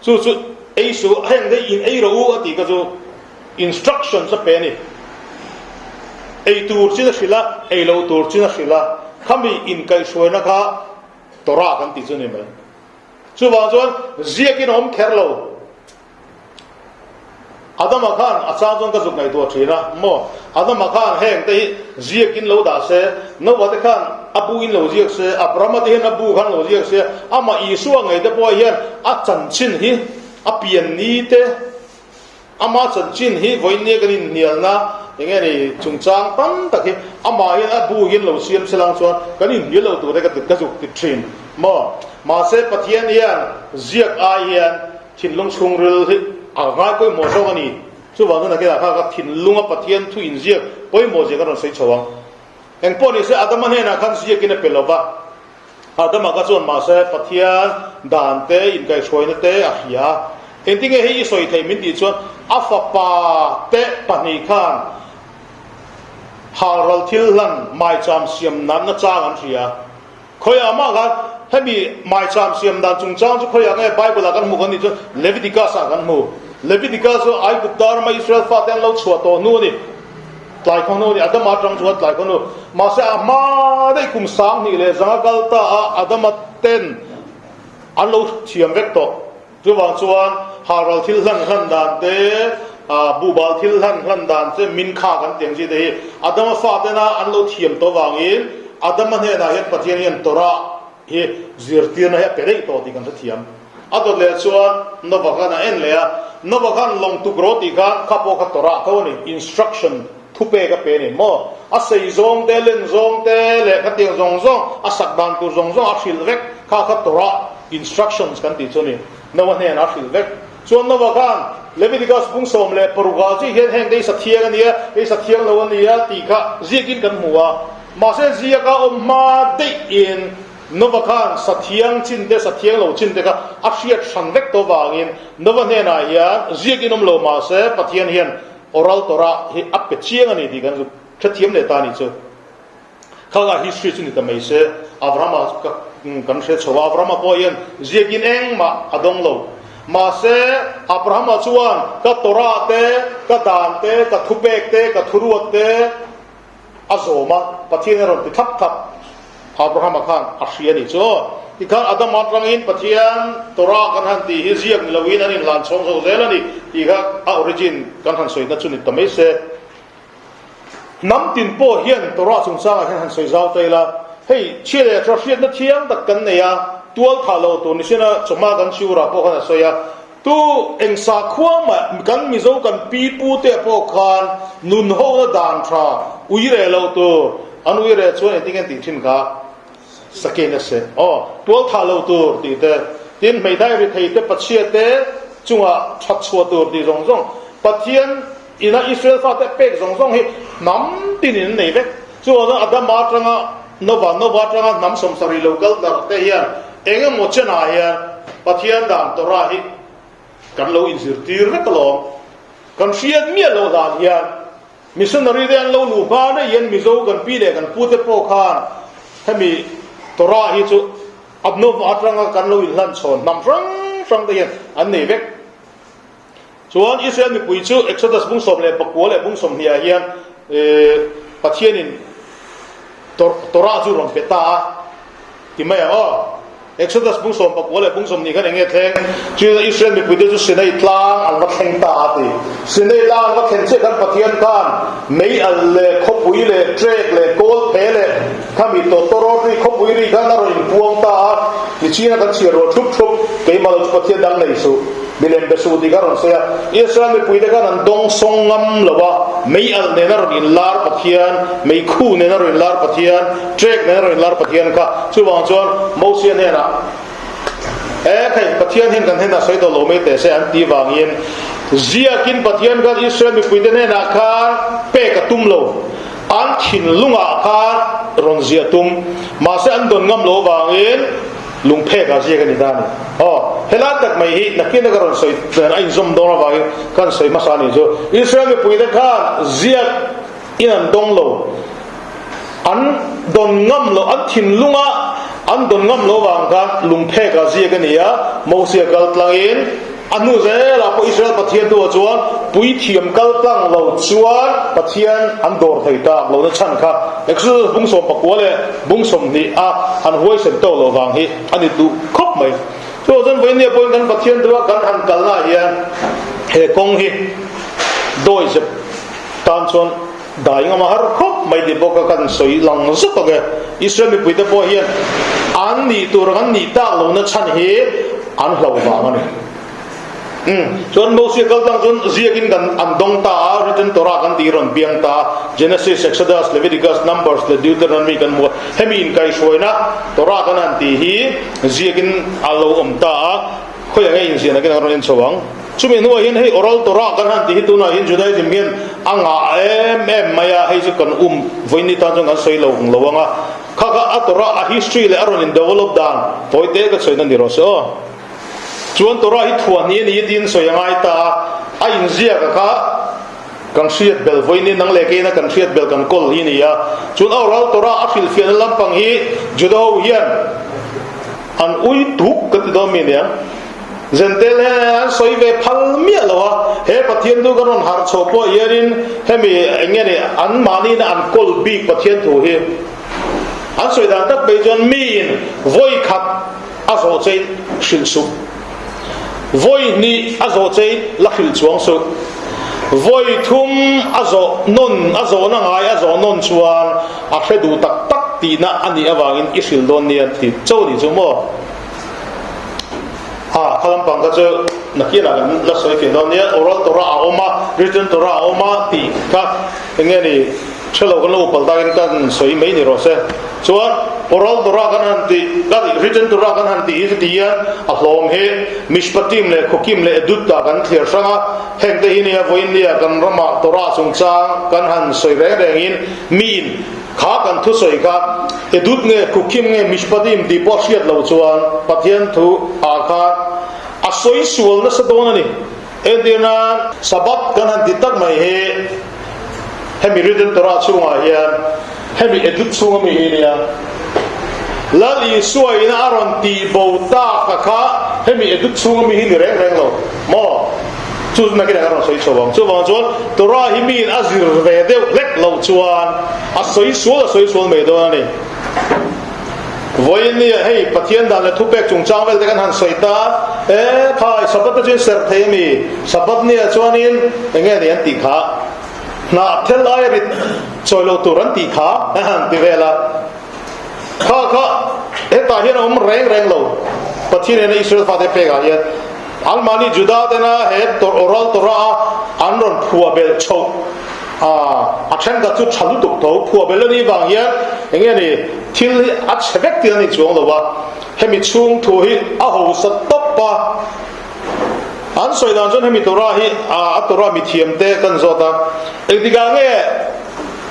Chu chu ei suh, heng te in ei rawh u a tih kha chu instructions a pe a ni. Ei tur chin a hrilh a, ei loh tur chin a hrilh a, khami inkaihhruaina kha Torah kan tih chu a ni mai. Chuvang chuan ziakin a awm kher lo. Adama khan a chang chuan ka zuk ngaihtuah thin a, maw? Adama khan heng te hi ziakin lo dah se, Noah te khan a bu in lo ziak se, Abrahama te hian a bu khan lo ziak se, amah Isua ngei te pawh hian a chanchin hi, a pian ni te, ama chanchin hi vawiin nia kan inhnialna eng nge ni chungchang tam tak hi amah hian a bu hian lo siam se lang chuan kan inhnial lo tur te ka zuk ti thin, maw? Mahse Pathian hian ziak ai hian Thinlung chhungril hi a ngai pawimawh zawk a ni. Chuvang chuan nakinah kha ka thinlunga Pathian thu inziak pawimawh zia ka rawn sawi chho ang. Eng pawh ni se Adama hnenah khan ziakin a pe lo va. Adama kha chuan mahse Pathian dan te, inkaihhruaina te a hria a. Engtinge hei i sawi theih min tih chuan a fapa te pahnih khan. Halral thil hlan maicham siam natna chang an hria. Khawiah mah khan hemi maicham siam dan chungchang chu khawiah nge Bible ah kan hmu kan nih chuan Leviticus ah kan hmu. Leviticus chu Aigupta rama Israel fate an lo chhuah tawh hnu a ni. Tlai khaw hnu a ni. Adama atang chuan tlai khaw hnu. Mahse a hma daih kum 2000 leh zanga kal ta a Adama ten an lo thiam vek tawh. Chuvang chuan halral thil hlan hlan dan te, buhbal thil hlan hlan dan te, min kha kan tih ang chi te hi Adama fatena an lo thiam tawh vangin Adama hnenah hian Pathian hian Torah hi zirtirna hi a pe daih tawh tih kan hrethiam. A dawt leh chuan Nova khan a en leh a, Nova khan lawng tuk rawh tih khan kha pawh kha Torah tho a ni, instruction, thupek a pe a ni maw? A sei zawng te, len zawng te leh khatiang zawng zawng, a sak dan tur zawng zawng a hrilh vek kha kha Torah Instructions kan tih chu a ni. Noah hnenah a hrilh vek. Chuan Noah khan Leviticus bung 16 ah zih hian heng te hi sa thiang a nia, hei sa thiang lo a nia tih kha ziakin kan hmu a. Mahse ziak a awm hma deihin Noah khan sa thiang chin te, sa thiang lo chin te kha a hriat hran vek tawh vangin Noah hnenah hian ziakin awm lo mahse Pathian hian Oral Torah hi a pe chiang a ni tih kan hrethiam leh ta a nih chu. Khalai history chu ni ta mai se, Abrahama ka kan hre chho a, Abrahama pawh hian ziakin engmah a dawng lo. Mahse, Abrahama chuan ka Torah te, ka dan te, ka thupek te, ka thuruat te a zawm a, Pathian a rawn ti thlap thlap. Abrahama khan a hria a nih chu. Tikhan Adama atangin Pathian Torah kan han tih hi ziak ni loin an inhlan chhawng zo zel a ni tih kha a origin kan han sawina chu ni ta mai se. Hnam tin pawh hian Torah chungchangah hian han sawi zau ta ila, hei chhia leh tha hriatna thiang tak kan nei a, tual thah lo tur nisina chawhma kan chhiurah pawh khan a sawi a, tu eng sakhua mah kan Mizo kan pi pu te pawh khan nun hona dan tha ui reh lo tur, an ui reh chuan engtin nge an tih thin kha? Sakin a seh. Aw, tual thah lo tur tih te, tin hmeithai ri thei te pachhia te chungah that chhuah tur tih zawng zawng Pathian Ina Israel fate pek zawng zawng hi hnam tinin an nei vek. Chuan Adama atanga Nova, Nova atanga hnam 70 lo kal darh te hian eng emaw chenah hian Pathian dan Torah hi kan lo inzirtir vek alawm. Kan hriat miah loh dan hian missionary te an lo luh hma daih hian Mizo kan pi leh kan pute pawh khan hemi Torah hi chu Nova atanga kan lo inhlan chhawn hnam hrang hrang te hian an nei vek. Chuan Israel mipui chu Exodus bung 19 leh bung 20 ah hian Pathianin Torah chu rawn pe ta a ti mai ang aw. Exodus bung 19 leh bung 20 khan eng nge thleng? Chu Israel mipuite chu Sinai tlang an va thleng ta a ti. Sinai tlang an va thlen chiah khan Pathian khan mei al leh khawpui leh trek leh kawl phe leh khami tawtawrawt ri khawpui ri khan a rawn inpuang ta a. Nichina kan chhiar rual thup thup, keimah lo chu Pathian dang nei suh. Milem be suh tih kha rawn sawi a, Israel mipuite khan an dawng sawng ngam lo a, mei alh nena rawn inlar Pathian, mei khu nena rawn inlar Pathian, trek nena rawn inlar Pathian kha chuvang chuan Mosia hnenah, E khai, Pathian hian kan hnenah sawi tawh lo mai teh se an ti vangin ziakin Pathian khan Israel mipuite hnenah khan pek a tum lo, an thinlungah khan rawn ziah tum, mahse an dawn ngam lo vangin, Lungphek ah ziak a ni ta a ni. Aw, helai tak mai hi nakin a ka rawn sawi dan a inzawm dawn avangin ka han sawi hmasa a nih chu. Israel mipuite khan ziak in an dawng lo, an dawn ngam lo, an thinlunga an dawn ngam lo avang khan lungphek ah ziak a ni a, Mosia kal tlangin A hnu zelah pawh Israel Pathian hnuah chuan puithiam kal tlang lo chuan Pathian an dawr thei tak lohna chhan kha Exodus bung 19 leh bung 20 a an huaisen tawk loh vang hi a ni duh khawp mai. Chuvang chuan vawinia pawhin kan Pathian duha kan han kalnaah hian he kawng hi dawi zep tan chuan dai ngam a har khawp mai tih pawh kha kan sawi lang zuk ang e. Israel mipuite pawh hian an nih tur ang an nih tak lohna chhan hi an hlo vang a ni. Umm, chuan Mosia kal tang chuan ziakin kan an dawng ta a, written Torah kan tih rawn piang ta a, Genesis, Exodus, Leviticus, Numbers leh Deuteronomy kan hmu a, hemi inkaihhruaina Torah kan han tih hi ziakin a lo awm ta a, khawiah nge inziahna khin an rawn en chho ang? Chumi hnuah hian hei oral Torah kan han tih hi tunah hian Judaism hian a ngah em em mai a, hei chu kan um vawiin tan chuan kan sawi lo ang lo ang a, Kha kha a Torah a history leh a rawn in develop dan tawi te ka sawi na ni rawh se aw. Chuan Torah hi thuah hnih a ni tiin sawi a ngai ta a, a inziak a kha Kan hriat bel vawiin nang leh keina kan hriat bel kan kawl hi a ni a. Chuan Oral Torah a hrilhfiahna lampang hi Juda ho hian an ui tuk kan ti dawn mi aniang. Zentel hian an sawi ve phal miah lo a, he Pathian thu kan rawn harh chhoh pawh hianin hemi eng nge ni anmahniin an kawl bik Pathian thu hi an sawi dan tak mai chuan miin vawi khat a zawh chein hrilh suh. Vawi hnih a zawh chei la hrilh chuang suh. Vawi thum a zawh nawn, a zawhna ngai a zawh nawn chuan a hre duh tak tak tihna a nih avangin i hrilh dawn nia ti cho ni chu maw? Ha, kha lampang kha chu nakinah kan la sawi fiah dawn nia. Oral Torah a awm a, written Torah a awm a tih kha eng nge ni? Hre lo kan lo upal takin kan sawi mai ni rawh se. Chuan Oral Torah kan han tih, written Torah kan han tih hi chuti hian a hlawm hi Mishpatim leh Khukim leh Edut ah kan thliar hrang a. Hengte hi nia vawiin nia kan ramah Torah chungchang kan han sawi reng rengin miin kha kan thusawi kha Edut nge Khukim nge Mishpatim tih pawh hriat loh chuan Pathian thu ah khan a sawi sual nasa dawn a ni. Entirnan, Sabbath kan han ti tak mai hi hemi written Torah chhungah hian hemi edut chhunga mi hi nia. Lal Isua ina a rawn tih bo tak a kha hemi edut chhunga mi hi ni reng reng lo maw? Chu chu nakinah ka rawn sawi chho ang. Chuvang chuan Torah hi miin a zir ve deuh hlek loh chuan a sawi sual a sawi sual mai dawn a ni. Vawiin nia hei Pathian dan leh thupek chungchang vel te kan han sawi ta, e khai Sabbath te chu in serh thei a mi? Sabbath nia chuanin eng nge ni an tih kha? Hnah thel aia rit chawi lo tur an tih kha a han ti vel a. Kha kha hetah hian a awm reng reng lo. Pathian hian Israel fate pekah hian anmahni Juda tena he oral Torah a an rawn phuah belh chhoh A, a thenkhat chu tha lutuk tho, phuah belh a nih vang hian eng nge ni thil hi a chhe vek tih a ni chuang lo a, hemi chhung thu hi a hausa tawp a. An sawi dan chuan hemi Torah hi a, a Torah mithiam te kan zawt a, engtikah nge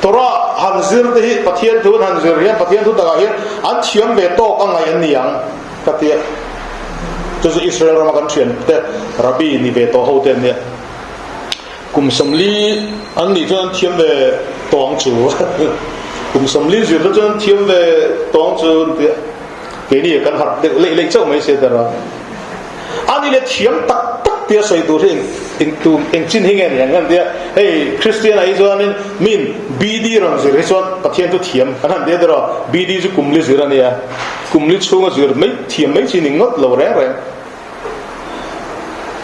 Torah han zir te hi Pathian thu an han zir hian Pathian thu takah hian an thiam ve tawk a ngaih an ni ang ka ti a, chu chu Israel rama kan thian te Rabbi ni ve tawh ho te an nia. Kum 40 an nih chuan an thiam ve tawng chu kum 40 zir te chuan an thiam ve tawng chu an ti a, keini kan harh deuh leih leih chauh mai se der a, ani leh thiam tak tak tia sawi tur hi eng tum eng chin hi nge ni ang an ti a, hei Kristian ah hi chuanin min BD rawn zir hi chuan Pathian chu thiam kan han ti a tiraw, BD chu kum li zir a nia, kum li chhunga zir mai thiam mai chi ni ngawt lo reng reng.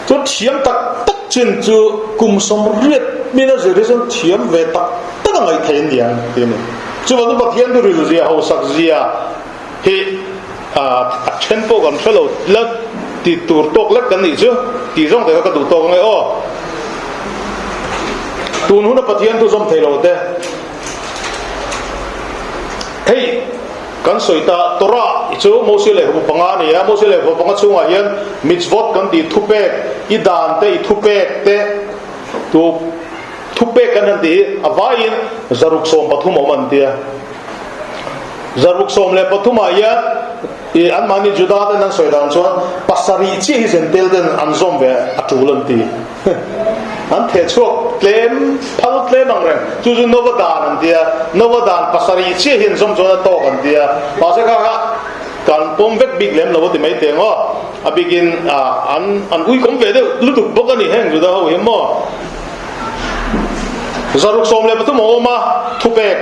Chu thiam tak tak chin chu kum 80 min a zir hi chuan thiam ve tak tak a ngaih theih a ni ang ti a ni. Chuvang chu Pathian chu ril zia, hausak zia hi a then pawh kan hre lo la ti tur tawk lek kan nih chu tih zawng te kha ka duh tawk ange aw. Tun huna Pathian thu zawm thei lo te hei Kan sawi ta, Torah hi chu Mosia lehkhabu panga a ni a, Mosia lehkhabu panga chhungah hian mitzvot kan tih thupek, i dan te, i thupek te, tu thupek kan han tih hi a vaiin 113 a awm an ti a. 113 ah hian i anmahni Juda ten an sawi dan chuan pasarih chiah hi zentel ten an zawm ve a tul an ti. An theh chhuak tlem phal tlem ang reng. Chu chu Nova dan an ti a, Nova dan pasarih chiah hian zawm chuan a tawk an ti a. Mahse kha kha kan pawm vek bik lem lo a ti mai teng aw. A bikin an an uikawm ve deuh lutuk bawk a ni heng Juda ho hi maw. 113 a awm a, thupek.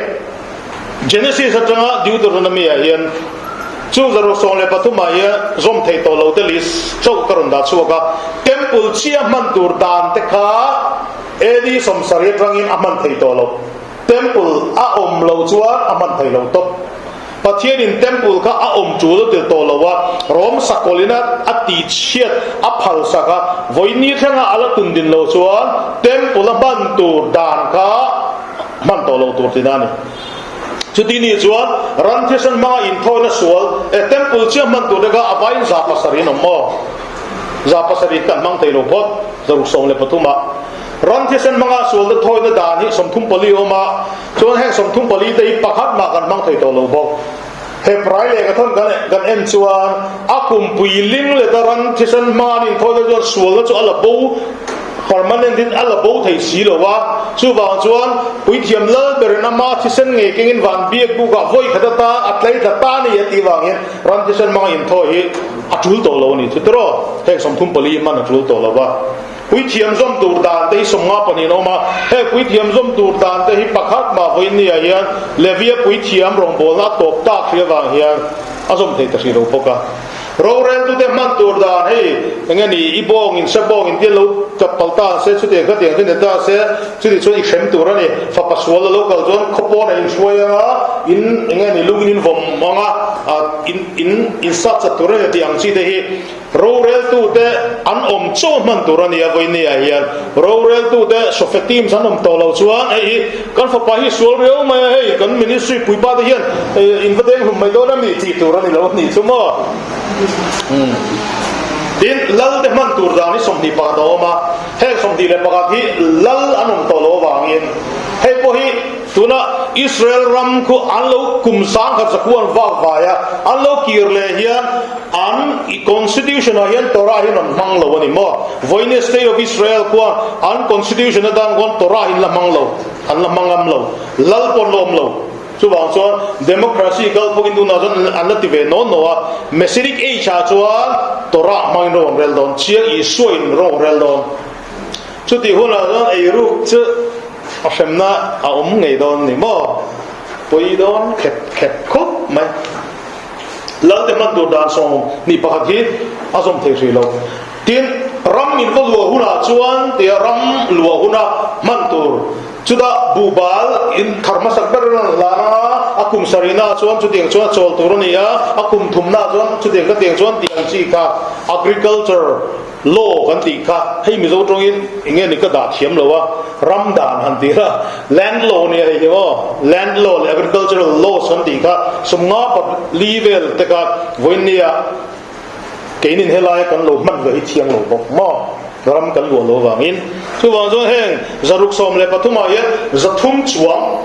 Genesis atanga Deuteronomy ah hian chu 113 ah hian zawm theih tawh lo te list chauh ka rawn dah chhuak a, Temple chiah hman tur dan te kha AD 70 atangin a hman theih tawh lo. Temple a awm lo chuan a hman theih lo tawp. Pathianin Temple kha a awm tul a tel tawh lo a, Rom sakawlin a a tihchhiat a phalsak a, vawiin thlenga a la tun din lo chuan Temple a hman tur dan kha hman tawh lo tur tina a ni. Chuti ni chuan ran thisen hmanga inthawina sual e temple chiah hman tur te kha a vaiin 700 in awm maw? 700 kan hmang thei lo phawt, 113 ah. Ran thisen hmanga sual te thawina dan hi 34 a awm a, chuan heng 34 te hi pakhat mah kan hmang thei tawh lo bawk. Hebrai lehkha thawn kan kan en chuan a kumpui ling leta ran thisen hmanga an inthawina chuan sualna chu a la bo. Permanent in a la bo thei si lo a, chuvang chuan Puithiam Lal berin ama thisen ngei kengin van biak bukah vawi khat ata a tlei tla ta a ni a tih vangin ram thisen hmanga inthawi hi a tul tawh lo a ni. Chutiraw, heng 34 hman a tul tawh lo va. Puithiam zawm tur dan te hi 52 in a awm a, heng puithiam zawm tur dan te hi pakhat mah vawiin ni ah hian Levia puithiam rawngbawlna a tawp tak hrih avang hian a zawm thei ta hrih lo bawk a. Roreltute hman tur dan hei eng nge ni, i bawngin se bawngin te lo tap palh ta se, chutiang khatiang chu ni ta se, chuti chuan i hrem tur a ni. Fapa sual a lo kal chuan khaw pawnah in hruai ang a, in eng nge ni lungin in vawm ang a, in in in sat chat tur a ni tih ang chi te hi. Roreltute an awm chaw hman tur a ni a, vawinia hian roreltute sofe teams an awm tawh lo chuan hei hi kan fapa hi sual riau mai a, hei kan ministry puipa te hian in va deng hlum mai dawn a mi tih tur a ni lo a nih chu maw. Tin, lal te hman tur dan hi 21 a awm a, heng 21 hi lal an awm tawh lo avangin hei pawh hi Tuna Israel ram khu an lo kum sangkhat zakhu an vak vai a, an lo kir leh hian an constitution ah hian Torah hi an rawn hmang lo a ni maw? Vawiin State of Israel khuan an constitution atan khuan Torah hi an la hmang lo, an la hmang ngam lo, lal pawh an la awm lo. Chuvang chuan democracy kal pawhin tunah chuan an la ti ve nawn naw a, Messianic Age ah chuan Torah hmangin rawng an rel dawn, chiang Isua in rawng an rel dawn. Chutih hunah chuan eiruk chu a hremna a awm ngei dawn ni maw? Pawi dawn khep khep khawp mai. Lalte hman tur dan 21 hi a zawm thei hrih lo. Tin, ram in va luah hunah chuan tia ram luah huna hman tur chutah buhbal in thar hmasak ber in an hlan ang a, a kum sarihnaah chuan chutiang chuan a chawl tur a ni a, a kum thumnaah chuan chutiang ka tiang chuan tih ang chi kha agriculture Law kan tih kha hei Mizo tawngin enge ni ka dah thiam lo a, ram dan han tih kha land law nia hei hi maw, land law leh agricultural laws kan tih kha 54 vel te kha vawiinnia keinin helaia kan lo hman ve hi thiang lo bawk maw, ram kan luah lo avangin. Chuvang chuan heng 613 ah hian 300 chuang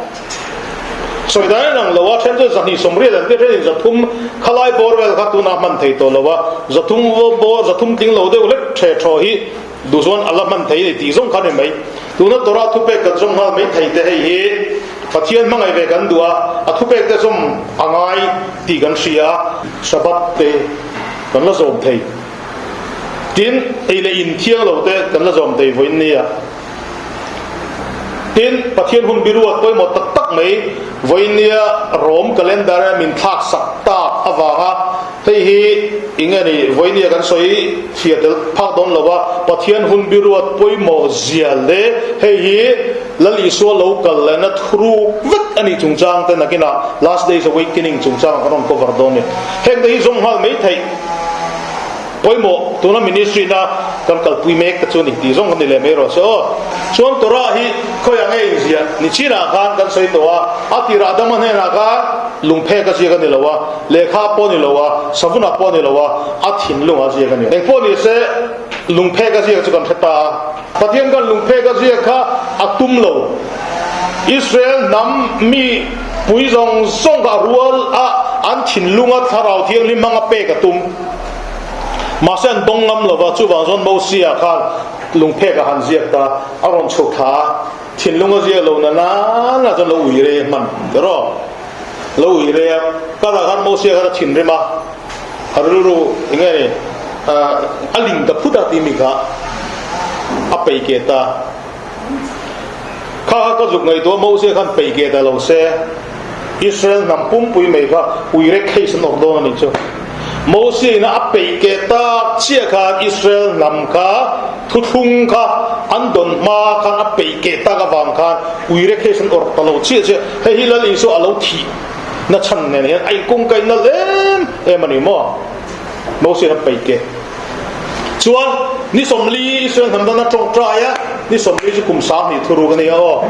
Sawi dan in ang lo a, then chuan 280 an tia, then in 300 khalai bawr vel kha tunah hman thei tawh lo a, 300 bawr 300 tling lo deuh hlek the thaw hi duh chuan a la hman thei a ni tih zawng kha a ni mai. Tuna Torah thupek kan zawm nghal mai thei te hei hi Pathian hmangaih ve kan duh a, a thupek te zawm a ngai tih kan hria a, Shabbat te kan la zawm thei, tin ei leh in thiang lo te kan la zawm thei vawiin nia. Tin, Pathian hun biruat pawimawh tak tak mai vawinia Rom calendar a min thlak sak tak avanga hei hi eng nge ni vawinia kan sawi fiah tel phak dawn lo a, Pathian hun biruat pawimawh zia leh hei hi Lal Isua lo kal lehna thuruk vek a nih chungchang te nakinah Last Days Awakening chungchangah kan rawn cover dawn a ni. Heng te hi zawng nghal mai theih. Pawimawh, tuna ministry na kan kalpui mek te chu ni tih zawng kan ni leh mai rawh se aw. Chuan Torah hi khawiah nge inziah? Ni chinah khan kan sawi tawh a, a tirah Adama hnenah khan lungphek a ziak a ni lo a, lehkha pawh a ni lo a, savunah pawh a ni lo a, a thinlungah a ziak a ni. Engpawh ni se lungphek a ziak chu kan hre ta a, Pathian khan lungphek a ziak kha a tum lo. Israel hnam mi pui zawng zawng kha a rual a, an thinlunga Thlarau Thianghlim hmanga pek a tum. Mahse an dawng ngam lova, chuvang chuan Mosia khan lungphek a han ziak ta, a rawn chhuk thla a, thinlung a ziak lo na nana chuan lo ui rei a hman tiraw? Lo ui rei a, karah khan Mosia khan a thinrim a, a rilru eng nge ni, a ling ta phut a tih mi kha a peih keh ta. Kha kha ka zuk ngaihtuah Mosia khan peih keh ta lo se, Israel hnam pumpui mai kha uire case an awrh dawn a nih chu. Mosia ina a peih keh tak chiah khan Israel hnam kha thuthlung kha an dawn hma khan a peih keh tak avang khan uire case an awrh ta lo chiah chiah. Hei hi Lal Isua a lo thih na chhan nen hian a inkungkaih nalh em em a ni maw? Mosia in a peih keh. Chuan ni 40 Israel hnam dana tawngtai a, ni 40 chu kum 20 thuruk a nia aw,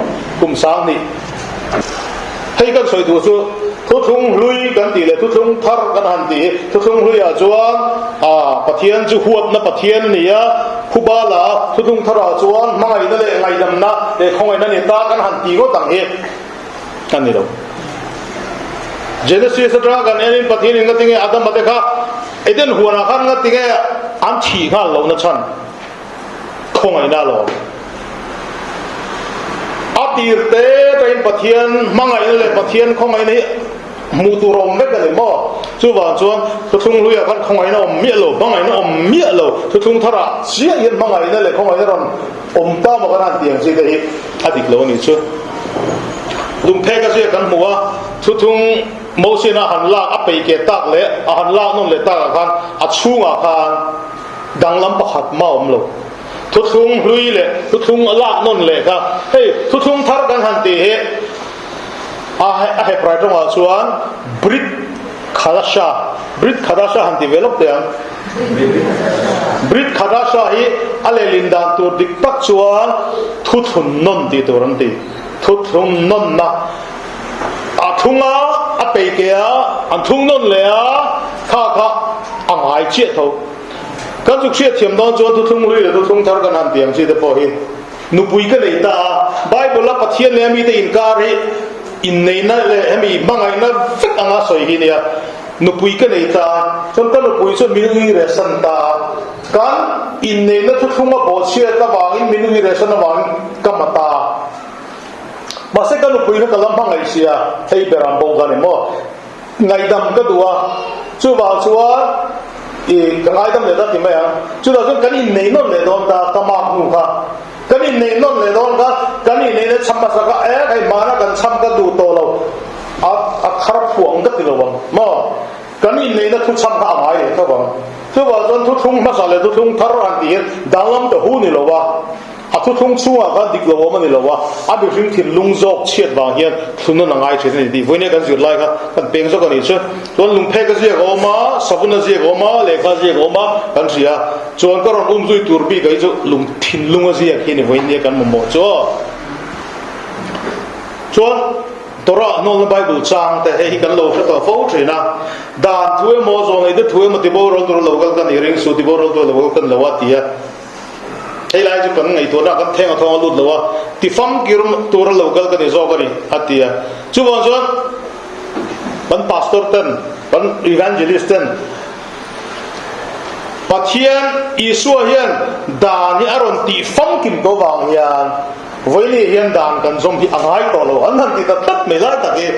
kum 20. Hei kan sawi duh chu thuthlung hlui kan tih leh thuthlung thar kan han tih hi, thuthlung hluiah chuan a Pathian chu huatna Pathian a ni a, Khubala thuthlung tharah chuan hmangaihna leh ngaihdamna leh khawngaihna ni ta kan han tih ngawt ang hi a ni lo. Genesis atanga kan enin Pathianin nga tinge Adama te kha Eden huanah khan nga tinge an thih nghal lohna chhan? Khawngaihna alawm. A tir te tain Pathian hmangaihna leh Pathian khawngaihna hi hmuh tur a awm vek a ni maw? Chuvang chuan thuthlung hluiah khan khawngaihna awm miah lo, hmangaihna awm miah lo, thuthlung tharah chiah hian hmangaihna leh khawngaihna rawn awm ta maw kan han tih ang chi te hi a dik lo a nih chu. Lungphek a ziak kan hmu a, thuthlung Mosian a han lak a peih keh tak leh a han lak nawn leh takah khan a chhungah khan danglam pakhat mah a awm lo. Thuthlung hlui leh thuthlung a lak nawn leh kha hei thuthlung thar kan han tih hi a Hebrai tawngah chuan Brit Khadasha, Brit Khadasha han ti ve lawk teh ang. Brit Khadasha hi a lehlin dan tur dik tak chuan thuthlun nawn tih tur an ti. Thuthlun nawnna a thung a, a pei ke a, an thung nawn leh a, kha kha a ngai chiah tho. Kan zuk hriat thiam dawn chuan thuthlung hlui leh thuthlung thar kan han tih ang chi te pawh hi nupui ka nei ta a, Bible a Pathian leh a mite inkar hi inneihna leh hemi hmangaihna vek anga sawi hi nia, nupui ka nei ta a, chuan ka nupui chuan min ui reh san ta a, kan inneihna thuthlung a bawhchhiat avangin min ui reh san avangin ka ma ta a, mahse ka nupui kha ka la hmangaih sia, hei ber ang bawk kha ni maw. Ngaihdam ka duh a, chuvang chuan i ka ngaidam leh ta ti mai ang. Chutah chuan kan inneih nawn leh dawn ta, ka mak hnu kha. Kan inneih nawn leh dawn kha, kan inneihna chham hmasa kha e hei hmana kan chham ka duh tawh lo, a a thar phuah ang ka ti lo ang maw? Kan inneihna thu chham kha a ngai leh tho ang. Chuvang chuan thuthlung hmasa leh thuthlung thar han tih hian danglam ta hu ni lo a. A thuthlung chhungah khan dik lo awm a ni lo a, a mihring thinlung zawk chhiat vang hian thlun a ngai thin a ni tih vawinia kan zir lai kha kan peng zawk a nih chu. Chuan lungphek a ziak a awm a, savun a ziak a awm a, lehkha a ziak a awm a, kan hria. Chuan ka rawn um zui tur bik ah hi chu lung thinlung a ziak hi a ni vawinia kan mamawh chu aw. Chuan Torah hnawlna Bible chang te hei hi kan lo hre tawh fo thin a, dan thu emaw zawhneih te thu emaw tiboral tur a lo kal ka nih ring suh, tiboral tur a lo kal ka ni lo a ti a. Hei lai chu kan ngaihtuahna kan theng a thawng a lut lo a, ti famkir tur a lo kal ka ni zawk a ni, a ti a. Chuvang chuan kan pastor ten, kan evangelist ten Pathian Isua hian dan hi a rawn tih famkim tawh vang hian vawiini hian dan kan zawm hi a ngai tawh lo an han ti ta tlat mai lai tak hi.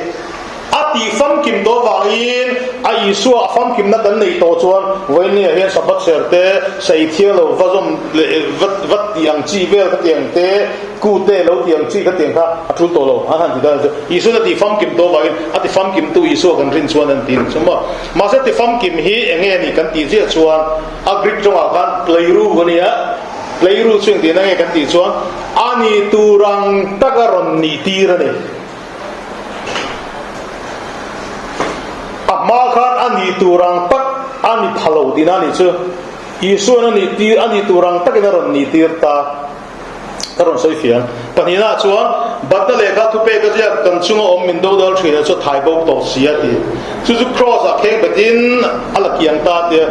A tih famkim tawh vangin a Isua a famkimna kan neih tawh chuan vawinia hian Sabbath ser te, sei thiang lo va zawm leh vat vat tih ang chi vel ka ti ang te, ku te lo tih ang chi ka ti ang kha a tul tawh lo an han ti dan chu Isuan a tih famkim tawh vangin a ti famkimtu Isua kan rin chuan an ti ni chu maw. Mahse ti famkim hi eng nge ni kan tih ziah chuan a Greek tawngah khan pleiru a nia, pleiru chu engtin nge kan tih chuan a ni tur ang taka rawn nih tir a ni. A hma khan a nih tur ang tak a ni pha lo tihna a nih chu. Isuan a nih tir a nih tur ang takin a rawn nih tir ta. Ka rawn sawi fiah ang. Pahnihna chuan Batna lehkha thupek a ziak kan chunga awm min dodal thin a chu thai bo tawh si a ti. Chu chu Kraws ah kheng betin a la kiang ta tia.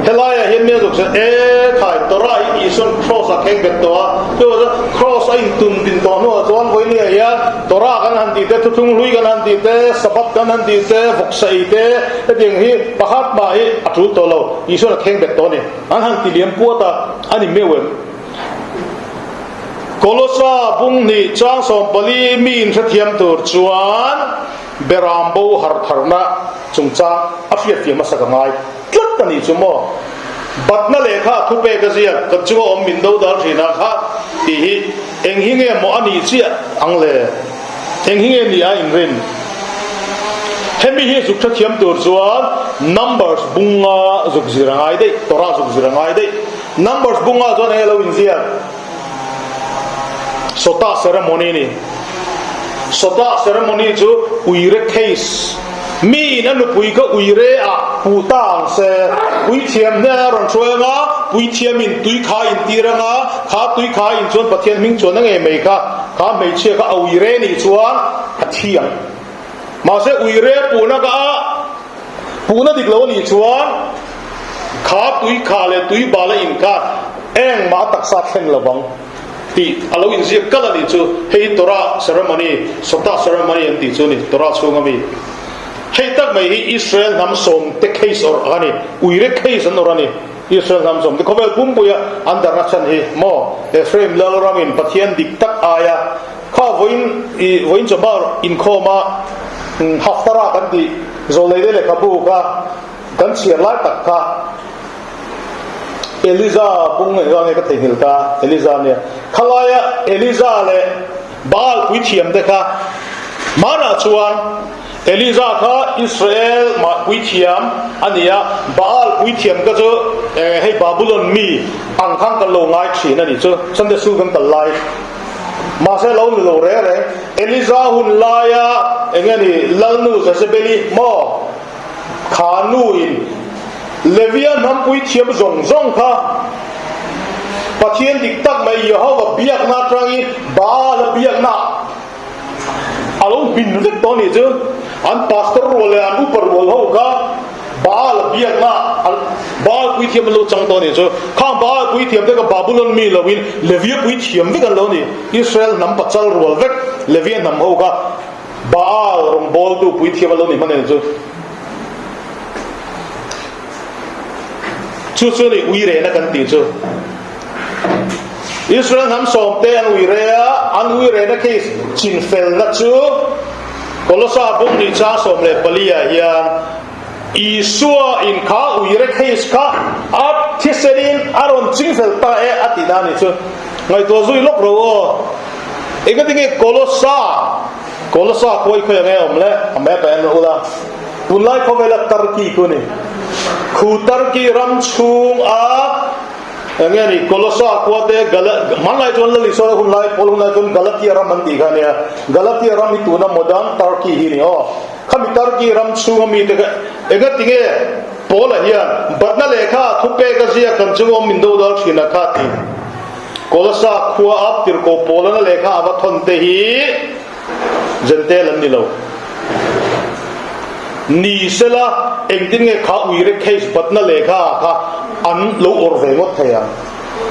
Helaiah hian mi a zuk chuan, E khai, Torah hi Isuan Kraws ah kheng bet tawh a. Chuvang chuan Kraws a intun din tawh hnuah chuan vawinia hian Torah kan han tih te, Thuthlung hlui kan han tih te, Sabbath kan han tih te, vawksa ei te, hetiang hi pakhat mah hi a tul tawh lo. Isuan a kheng bet tawh a ni. An han ti liam puat a, a ni meuh em? Kolosa bung hnih chang 14 mi inhrethiam tur chuan Beram bo har tharna chungchang a hriatfiah hmasa ka ngai tlat a nih chu maw? Batna lehkha a thupek a ziak kan chunga awm min do dal thin a kha tih hi eng hi nge maw a nih chiah ang le? Eng hi nge ni a inrin? Hemi hi zuk hrethiam tur chuan Numbers bunga zuk zir a ngai daih, Torah zuk zir a ngai daih. Numbers bunga chuan eng nge lo inziak? Sawtah ceremony ni. Sawtah ceremony chu uire case. Mi in a nupui kha uire ah puh ta ang se. Puithiam hnen a rawn hruai anga, puithiam in tui kha a intir anga, kha tui kha a in chuan Pathian hming chuan a ngei mai kha, kha hmeichhia kha a uire nih chuan a thi ang. Mahse uire puhna kha a Puhna dik lo anih chuan kha tui kha leh tui bal a inkar engmah a taksa thleng lo vang tih a lo inziak kal a nih chu. Hei hi Torah ceremony, Sotah ceremony an tih chu a ni, Torah chhunga mi. Hei tak mai hi Israel hnam sawmte case awrh a ni, uire case an awrh a ni. Israel hnam sawmte khawvel pumpuia an darhna chhan hi maw Ephraim lalramin Pathian dik tak aia kha vawiin i vawiin chawhma inkhawma Haftarah kan tih Zawlneite lehkhabu kha kan chhiar lai tak kha Eliza bung engzah nge ka theihnghilh ta Eliza nia khalaia Eliza leh Baal puithiamte kha hmanah chuan Eliza kha Israel mah puithiam a ni a, Baal puithiam kha chu hei Babulon mi ang khan kan lo ngai thin a nih chu, Sunday school kan kal lai. Mahse lo ni lo reng reng, Eliza hun laia eng nge ni Lalnu Jezebeli maw kha nuin Levia hnam puithiam zawng zawng kha Pathian dik tak mai Jehova biakna atangin Baal a biakna A lo hmin vek tawh anih chu. An pastor rual leh an upa rual ho kha Baal a biakna Baal puithiam an lo chang tawh anih chu. Khang Baal puithiam te kha Babulon mi loin Levia puithiam vek an lo ni. Israel hnam pachal rual vek Levia hnam ho kha Baal rawngbawltu puithiam an lo ni hman anih chu. Chu chu ni uirehna kan tih chu. Israel hnam sawmte an uire a, an uirehna case chinfelna chu Kolosa bung ni chang 14 ah hian Isua in kha uire case kha a thisenin a rawn chingfel ta e a tihna a nih chu. Ngaihtuah zui lawk ro aw. Engatinge Kolosa, Kolosa khua i khawi ang e awm le? A map ah en ula. Tunlai khawvela Turkey khu a ni. Khu Turkey ram chhung a Eng nge ni, Kolosa khua te Gala, hmanlai chuan Lal Isua hun lai, Paul hun lai chuan Galatia ram an tih kha a nia. Galatia ram hi tuna modern Turkey hi a ni aw. Khami Turkey ram chhunga mite kha enga tinge Paula hian batna lehkha thupek a ziak kan chung awm min do dal thin a kha ti. Kolosa khua a tirhkoh Paulana lehkha a va thawn te hi Gentile an ni lo. Ni sela, engtin nge kha uire case batna lehkha ah kha an lo awrh ve ngawt thei ang?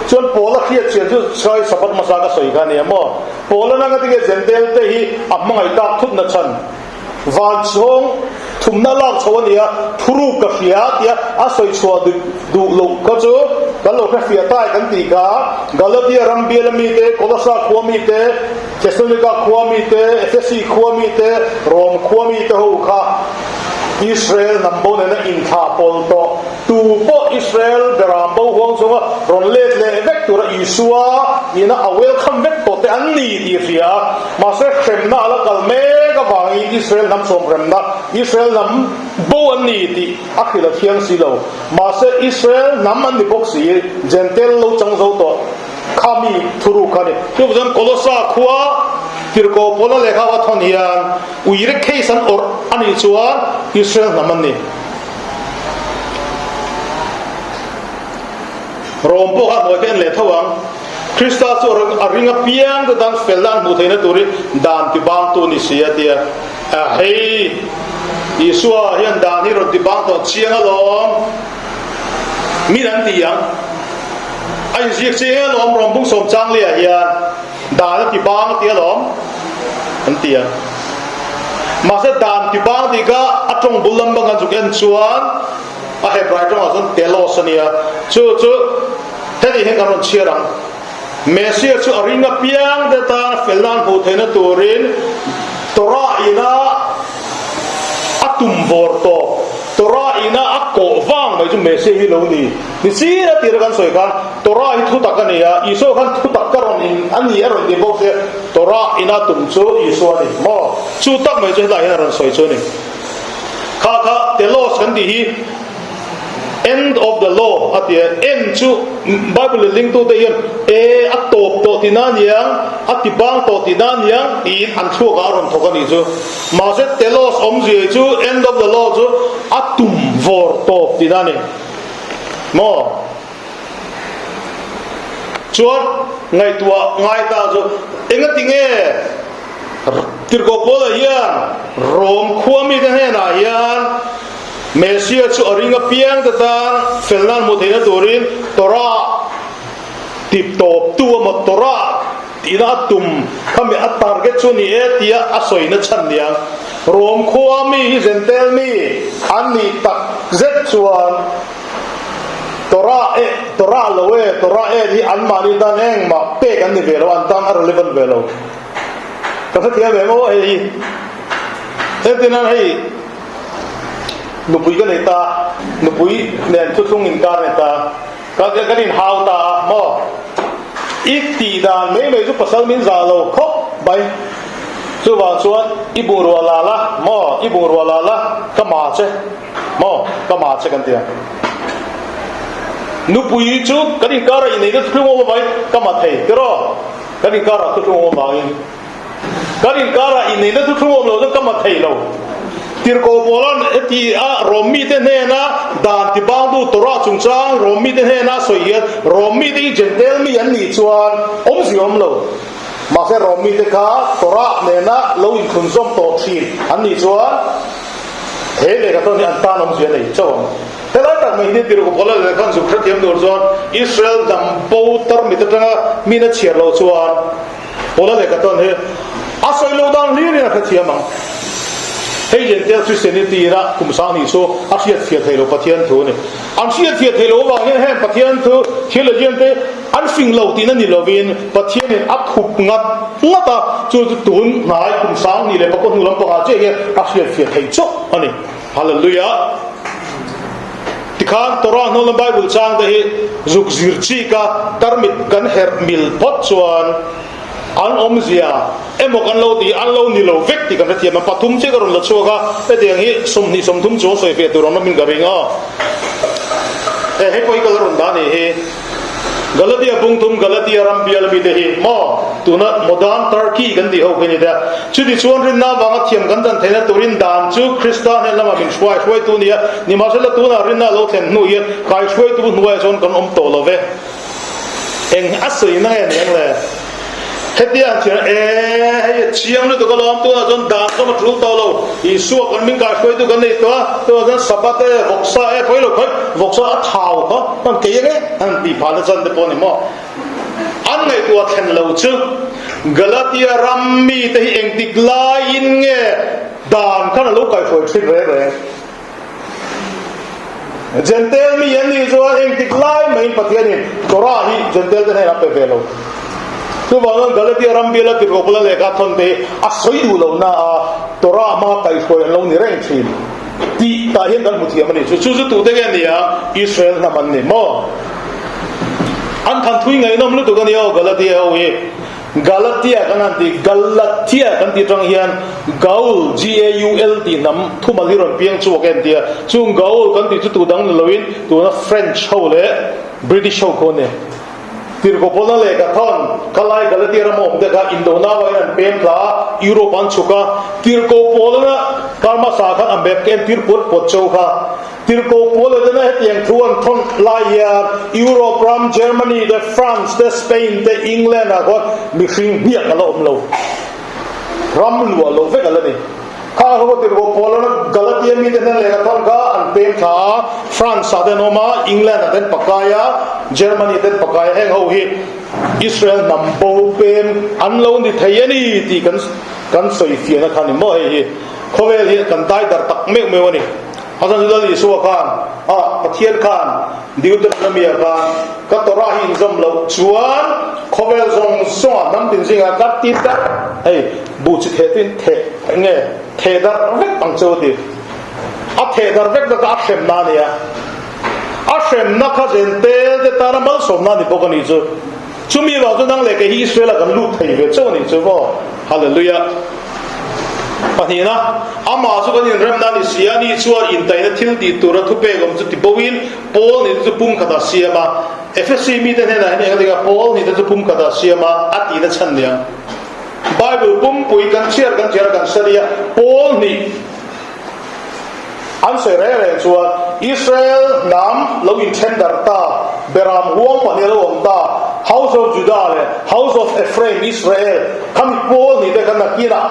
Chuan Paula hriat chian chu Sai Sabbath hmasa ka sawi kha a nia maw? Paula nanga tinge Gentile te hi a hmangaih tak thutna chhan? Van chhawng thumna lak chho a nia, thuruk ka hria tia a sawi chhuah duh loh kha chu kan lo hre fiah ta e kan tih kha. Galatia ram biala mite, Kolosa khua mite, Thessalonika khua mite, Efesi khua mite, Rom khua mite ho kha Israel hnam bo nena inthlah pawl tawh. Tu pawh Israel beram bo huang chunga rawn let leh vek tura Isua ina a welcome vek tawh te an ni tih a hria a. Mahse hremna a la kal mek avangin Israel hnam sawmremna, Israel hnam bo an ni tih a hrilh a thiang si lo. Mahse Israel hnam an ni bawk si, Gentile lo chang zo tawh kha mi thuruk kha a ni. Chuvang chuan Kolosa khua tirhkoh Paula lehkha va thawn hian uire case an awrh a nih chuan Israel hnam an ni. Rom pawh kha hnuai kha en leh tho ang. Krista chu a ring apiang te tan felna an hmuh theihna turin dan tibangtu a ni si a tia. A hei, Isua hian dan hi rawn tibang tawh chiang alawm. Min an ti ang. A inziak chiang alawm Rom bung sawm chang lehah hian dan a tibang a ti alawm an ti ang. Mahse dan tibang tih kha a tawng bul lam bang an zuk en chuan a Hebrai tawngah chuan telos a nia. Chu chu heti hian kan rawn chhiar ang. Messiah chu a ring apiang te tan felna an hmuh theihna turin Torah ina a tum vawr tawp. Torah ina a kawh vang mai chu Messiah hi lo ni. Ni chin a tira kan sawi khan Torah hi thutak a ni a, Isua khan thutak ka rawn in a ni a rawn ti bawk sia, Torah ina tum chu Isua a ni maw? Chu tak mai chu hetlai hian a rawn sawi chu a ni. Kha kha telos kan tih hi end of the law a ti a, end chu Bible lelingtute hian e a tawp tawh tihna a niang, a ti bang tawh tihna a niang tiin an thluakah a rawn thawk a nih chu. Mahse telos awmzia chu end of the law chu a tum vawr tawp tihna a ni. Maw? Chuan ngaihtuah ngai ta chu engati nge Tirhkoh Paula hian Rom khua mite hnenah hian Messiah chu a ring apiang te tan felna an hmuh theihna turin Torah tip tawp tu emaw Torah tihna a tum khami a target chu a ni e tia a sawina chhan niang Rom khua mi hi Gentile mi an nih tak zet chuan. Torah e, Torah lo e, Torah e hi anmahni tan engmah pek an ni ve lo, an tan a relevant ve lo. Ka hrethiam em aw hei hi. Hetinan hei nupui ka nei ta, nupui nen thuthlung inkar nei ta, ka kan inhau ta a maw? I tih dan mai mai chu pasal min zah lo khawp mai. Chuvang chuan i bungrua la la maw? I bungrua la la ka ma che maw? Ka ma che kan ti a. Nupui chu kan inkar a inneihna thuthlung awm avangin ka ma thei tiraw? Kan inkarah thuthlung awm avangin kan inkarah inneihna thuthlung awm lo chuan ka ma thei lo. Tirhkoh Paula'n heti a Rom mite hnena dan tibangtu Torah chungchang Rom mite hnena a sawi hian Rom mite hi Jentail mi an nih chuan awmzia awm lo. Mahse Rom mite kha Torah nena lo inthlunzawm tawh thin an nih chuan he lehkha tawn hi an tan awmzia nei chauh ang. Helai tak mai hi Tirhkoh Paula lehkha zuk hrethiam tur chuan Israel hnam bo tarmit atanga min a chhiar loh chuan Paula lehkha tawn hi a sawi loh dan hlir in a hrethiam ang. Hei Jentail Christianity ina kum sang nih chu a hriatfiah theih loh Pathian thu a ni. An hriatfiah theih loh avang hian heng Pathian thu theologian te an fing lo tihna ni lovin Pathianin a thup ngat ngat a, chu chu tun hnai kum sang nih leh pakua hnu lampangah chiah hian a hriatfiah theih chauh a ni. Hallelujah! Tikhan Torah hnawlna Bible chang te hi zuk zir chik a, tarmit kan herh mil phawt chuan an awmzia emaw kan lo ti an lo ni lo vek tih kan hrethiam a, pathum chiah ka rawn la chhuak a, hetiang hi 20 30 chuang sawi fiah tur an awmin ka ring a. He hei pawh hi ka la rawn dah a nih hi. Galatia bungthum Galatia ram bial mite hi maw tuna modern Turkey kan tih ho khi ni te. Chuti chuan rinna avanga thiam kan dan theihna turin dan chu Krista hnen lama min hruai hruaitu nia. Nimahsela tunah rinna a lo thlen hnu hian kai hruaitu hnuaiah chuan kan awm tawh lo ve. Eng a sawi na nge niang le? Hetia an thian e, hei a chiang lutuk alawm, tunah chuan dan zawm a tul tawh lo, Isua kan min kaihruaitu kan nei tawh a, tunah chuan Sabbath e, vawksa e, khawi lo khawi, vawksa a thau kha kan kei ang e, an tih phah na chan te pawh a ni maw? An ngaihtuah thlen lo chu Galatia ram mite hi engtik laiin nge dan khan a lo kaihruai thin reng reng? Jentail mi an nih chuan engtik lai maiin Pathianin Torah hi Jentail te hnenah a pe ve lo. Chuvangin Galatia ram biala tirhkohpula lehkha thawn te hi a sawi duh lo na a, Torah hmanga kaihhruai an lo ni reng thin tih tah hian kan hmu thiam a ni. Chu chu tute nge ni a? Israel hnam an ni maw? An than thui ngaihnawm lutuk a ni aw Galatia ho hi. Galatia kan han tih, Galatia kan tih atang hian Gaul, G-A-U-L, tih hnam thumal hi rawn piang chhuak em tia. Chung Gaul kan tih chu tu dang ni loin tuna French ho leh British ho khaw a ni. Tirhkohpawlna lehkha thawn khalai Galatia rama awm te kha Indona vangin an pem thla a, Europe an chhuk a. Tirhkohpawlna kar hmasa khan a map ka entir puat puat cheu kha. Tirhkoh pawl leh tena hetiang thu an thawn lai hian Europe ram, Germany te, France te, Spain te, England ah khuan mihring hniak a la awm lo. Ram luah lo vek a la ni. Kha ho tirhkoh pawl lana Galatia mite hnen lehkha thawn kha an pem thla a, France ah te an awm a, England ah te an pakai a, Germany te an pakai a, heng ho hi Israel hnam bo pem an lo ni thei a ni tih kan kan sawi fiahna kha a ni maw hei hi. Khawvel hi kan dai darh tak meuh meuh a ni. A zan chu Lal Isua khan, a Pathian khan Deuteronomia khan, Ka Torah hi inzawm loh chuan khawvel zawng zawngah hnam tin zingah ka ti darh, hei buh chi theh tuin theh eng nge theh darh vek ang che u ti. A theh darh vek na kha a hremna a ni a, a hremna kha zentel te tana malsawmna a ni bawk a nih chu. Chumi vang chu nang leh kei hi Israel ah kan lut thei ve chauh a nih chu maw? Hallelujah! Pahnihna, amah chu kan inremna a ni si a, ni chuan intaihna thil tih tura thupek awm chu ti boin Paul nite chu pumkhatah siam a. Efesi mite hnenah hian eng a dik a, Paul nite chu pumkhatah siam a, a tihna chhan nia. Bible pumpui kan chhiar kan chhiar a kan study a, Paul nih An sawi reng reng chuan Israel hnam lo inthen darh ta, Beram huang pahnih a lo awm ta, House of Judah leh House of Ephraim, Israel, khami pawl nih te kha nakinah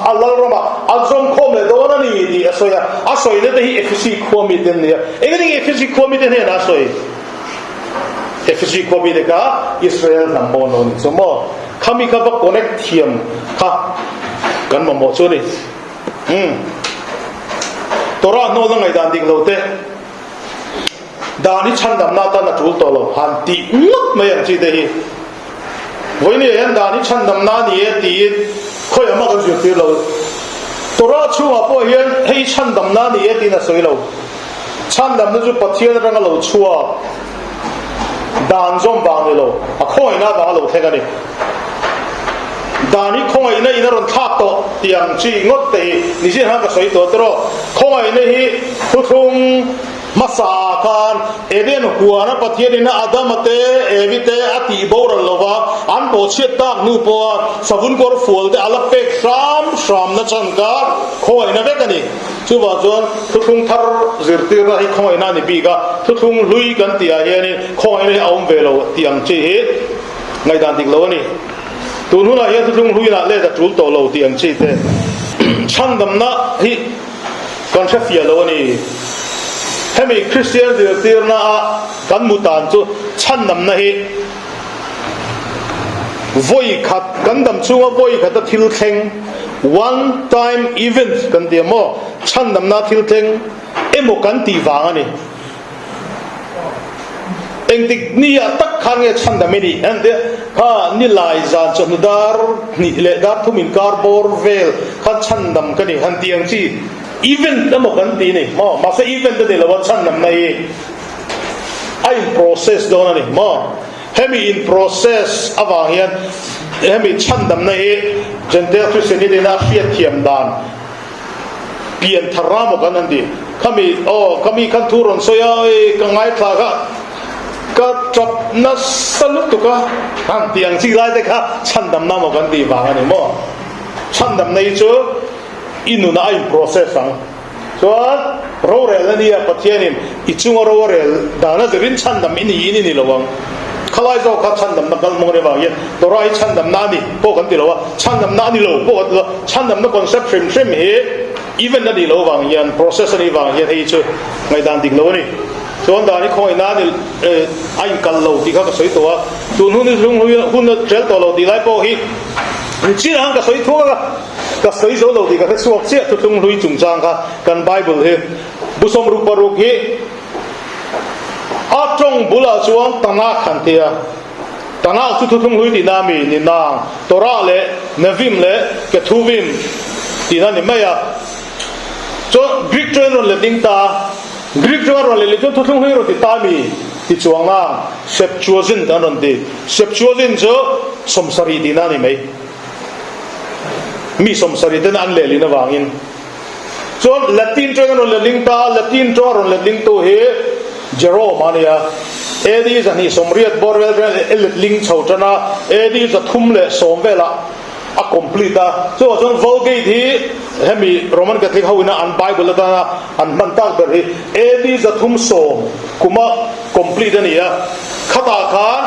a lalramah an zawmkhawm leh dawn a ni tih a sawi a. A sawina te hi Efesi khua mite an ni a. Engtin nge Efesi khua mite hnenah a sawi? Efesi khua mite kha Israel hnam mawn lo a ni chu maw? Khami kha va connect thiam kha kan mamawh chu a ni. Umm. Torah hnawlna ngaihdan dik lo te. Dan hi chhandamna atan a tul tawh lo han tih ngawt mai ang chi te hi. Vawinia hian dan hi chhandamna a ni e tiin khawiah mah kan zirtir lo. Torah chhungah pawh hian hei hi chhandamna a ni e tiin a sawi lo. Chhandamna chu Pathian atanga lo chhuak dan zawm vang ni lo, a khawngaihna avanga lo thleng a ni. Dan hi khawngaihna in a rawn thlak tawh tih ang chi ngawt te hi nizin khan ka sawi tawh tawh. Khawngaihna hi thuthlung Hmasa ah khan Eden huana Pathianin a Adama te, Evi te a tih boral lo va, an bawhchhiat tak hnu pawha savun kawr fual te a la pek hram hram na chhan kha khawngaihna vek a ni. Chuvang chuan thuthlung thar zirtirna hi khawngaihna a ni bik a, thuthlung hlui kan tih ah hianin khawngaihna hi a awm ve lo tih ang chi hi ngaihdan dik lo a ni. Tun hunah hian thuthlung hluinah let a tul tawh lo tih ang chi te chhandamna hi Kan hre fiah lo a ni. Hemi Kristian zirtirna a kan mu tan chu chhandamna hi vawi khat kan dam chhunga vawi khata thil thleng, one time event kan ti a maw, chhandamna thil thleng emaw kan tih vang a ni. Engtik ni ah tak khan nge chhandam i nih? An ti a, kha nilai zan chawhnu dar hnih leh dar thum inkar bawr vel khan chhandam ka ni han tih ang chi event emaw kan ti ni maw? Mahse event a ni lo a, chhandamna hi a in process dawn a ni maw? Hemi in process avang hian hemi chhandamna hi Gentile Christianity in a hriatthiam dan Pian thar ram aw kan han ti. Khami aw ka mi khan thu rawn sawi a, ei ka ngaithla kha ka tap nasa lutuk a, han tih ang chi lai te kha chhandamna maw kan tih vang a ni maw? Chhandamna hi chu i nunah a in process ang. Chuan rorel a nia Pathianin i chunga ro a rel dan a zirin chhandam i niin i ni lo ang. Khalai zawk kha chhandamna kalhmawng a ni vang hian Torah hi chhandamna a ni pawh kan ti lo a, chhandamna a ni lo pawh kan ti lo a, chhandamna concept hrim hrim hi event a nih loh vang hian, process a nih vang hian hei chu ngaihdan dik lo a ni. Chuan dan hi khawngaihna a ni a inkal lo tih kha ka sawi tawh a, tun hun hi hlung hun a tel tawh lo tih lai pawh hi chin ang ka sawi thuak a, ka sawi zo lo tih ka hre chhuak chiah thuthlung hlui chungchang kha kan Bible hi bu 66 hi a tawng bulah chuan Tanakh an ti a. Tanakh chu thuthlung hlui tihna a mi ni nang, Torah leh Nevim leh Kethuvim tihna ni mai a. Chuan Greek tawngin rawn letling ta a, Greek tawnga rawn letling chuan thuthlung hlui rawn ti ta a mi ti chuang nang, Septuagint an rawn ti. Septuagint chu 70 tihna a ni mai. Mi 70 ten an lehlin avangin. Chuan Latin tawngin an rawn letling ta a, Latin tawnga rawn letling tu hi Jerome a nia. AD 280 bawr vel vel e letling chho tan a, AD 310 velah a complete a. Chuvang chuan Vulgate hi hemi Roman Catholic ho ina an Bible atana an hman tak ber hi AD 310 kuma complete a ni a. Khatah khan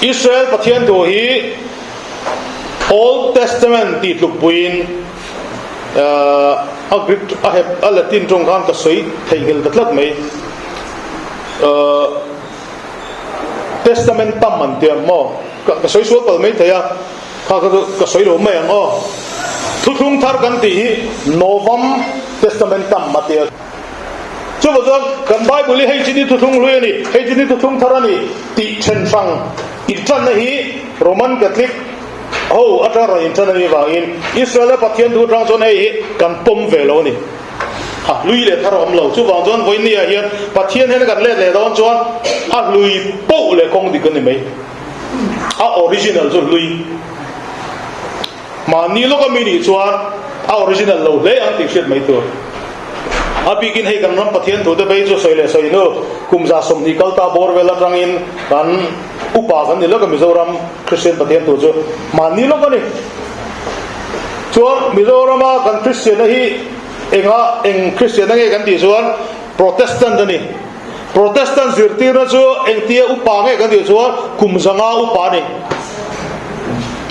Israel Pathian thu hi Old Testament tih tlukpuiin a Greek a hep a Latin tawng khan ka sawi theihnghilh ta tlat mai. Testament tam an ti ang maw? Ka sawi sual palh mai thei a, kha kha chu ka sawi lo mai ang aw. Thuthlung thar kan tih hi Novum Testamentum a ti a. Chuvang chuan kan Bible hi hei chi ni thuthlung hlui a ni, hei chi ni thuthlung thar a ni tih then hrang intanna hi Roman Catholic ho atanga rawn intan a nih vangin Israel-a Pathian thu atang chuan hei hi kan pawm ve lo a ni. A hlui leh thar a awm lo. Chuvang chuan vawinia hian Pathian hian kan let leh dawn chuan a hlui poh leh kawng dik a ni mai. A original chu hlui. Mahni lawka mi nih chuan a original lo hle ang tih hriat mai tur. A bikin hei kan ram Pathian thute phei chu sawi leh sawi hnu kum 120 kal ta bawr vel atangin kan upa kan ni lawk a Mizoram Kristian Pathian thu chu mahni lawk a ni. Chuan Mizorama kan Kristianna hi enga eng Kristianna nge kan tih chuan Protestant a ni. Protestant zirtirna chu engtia upa nge kan tih chuan kum 500 upa a ni.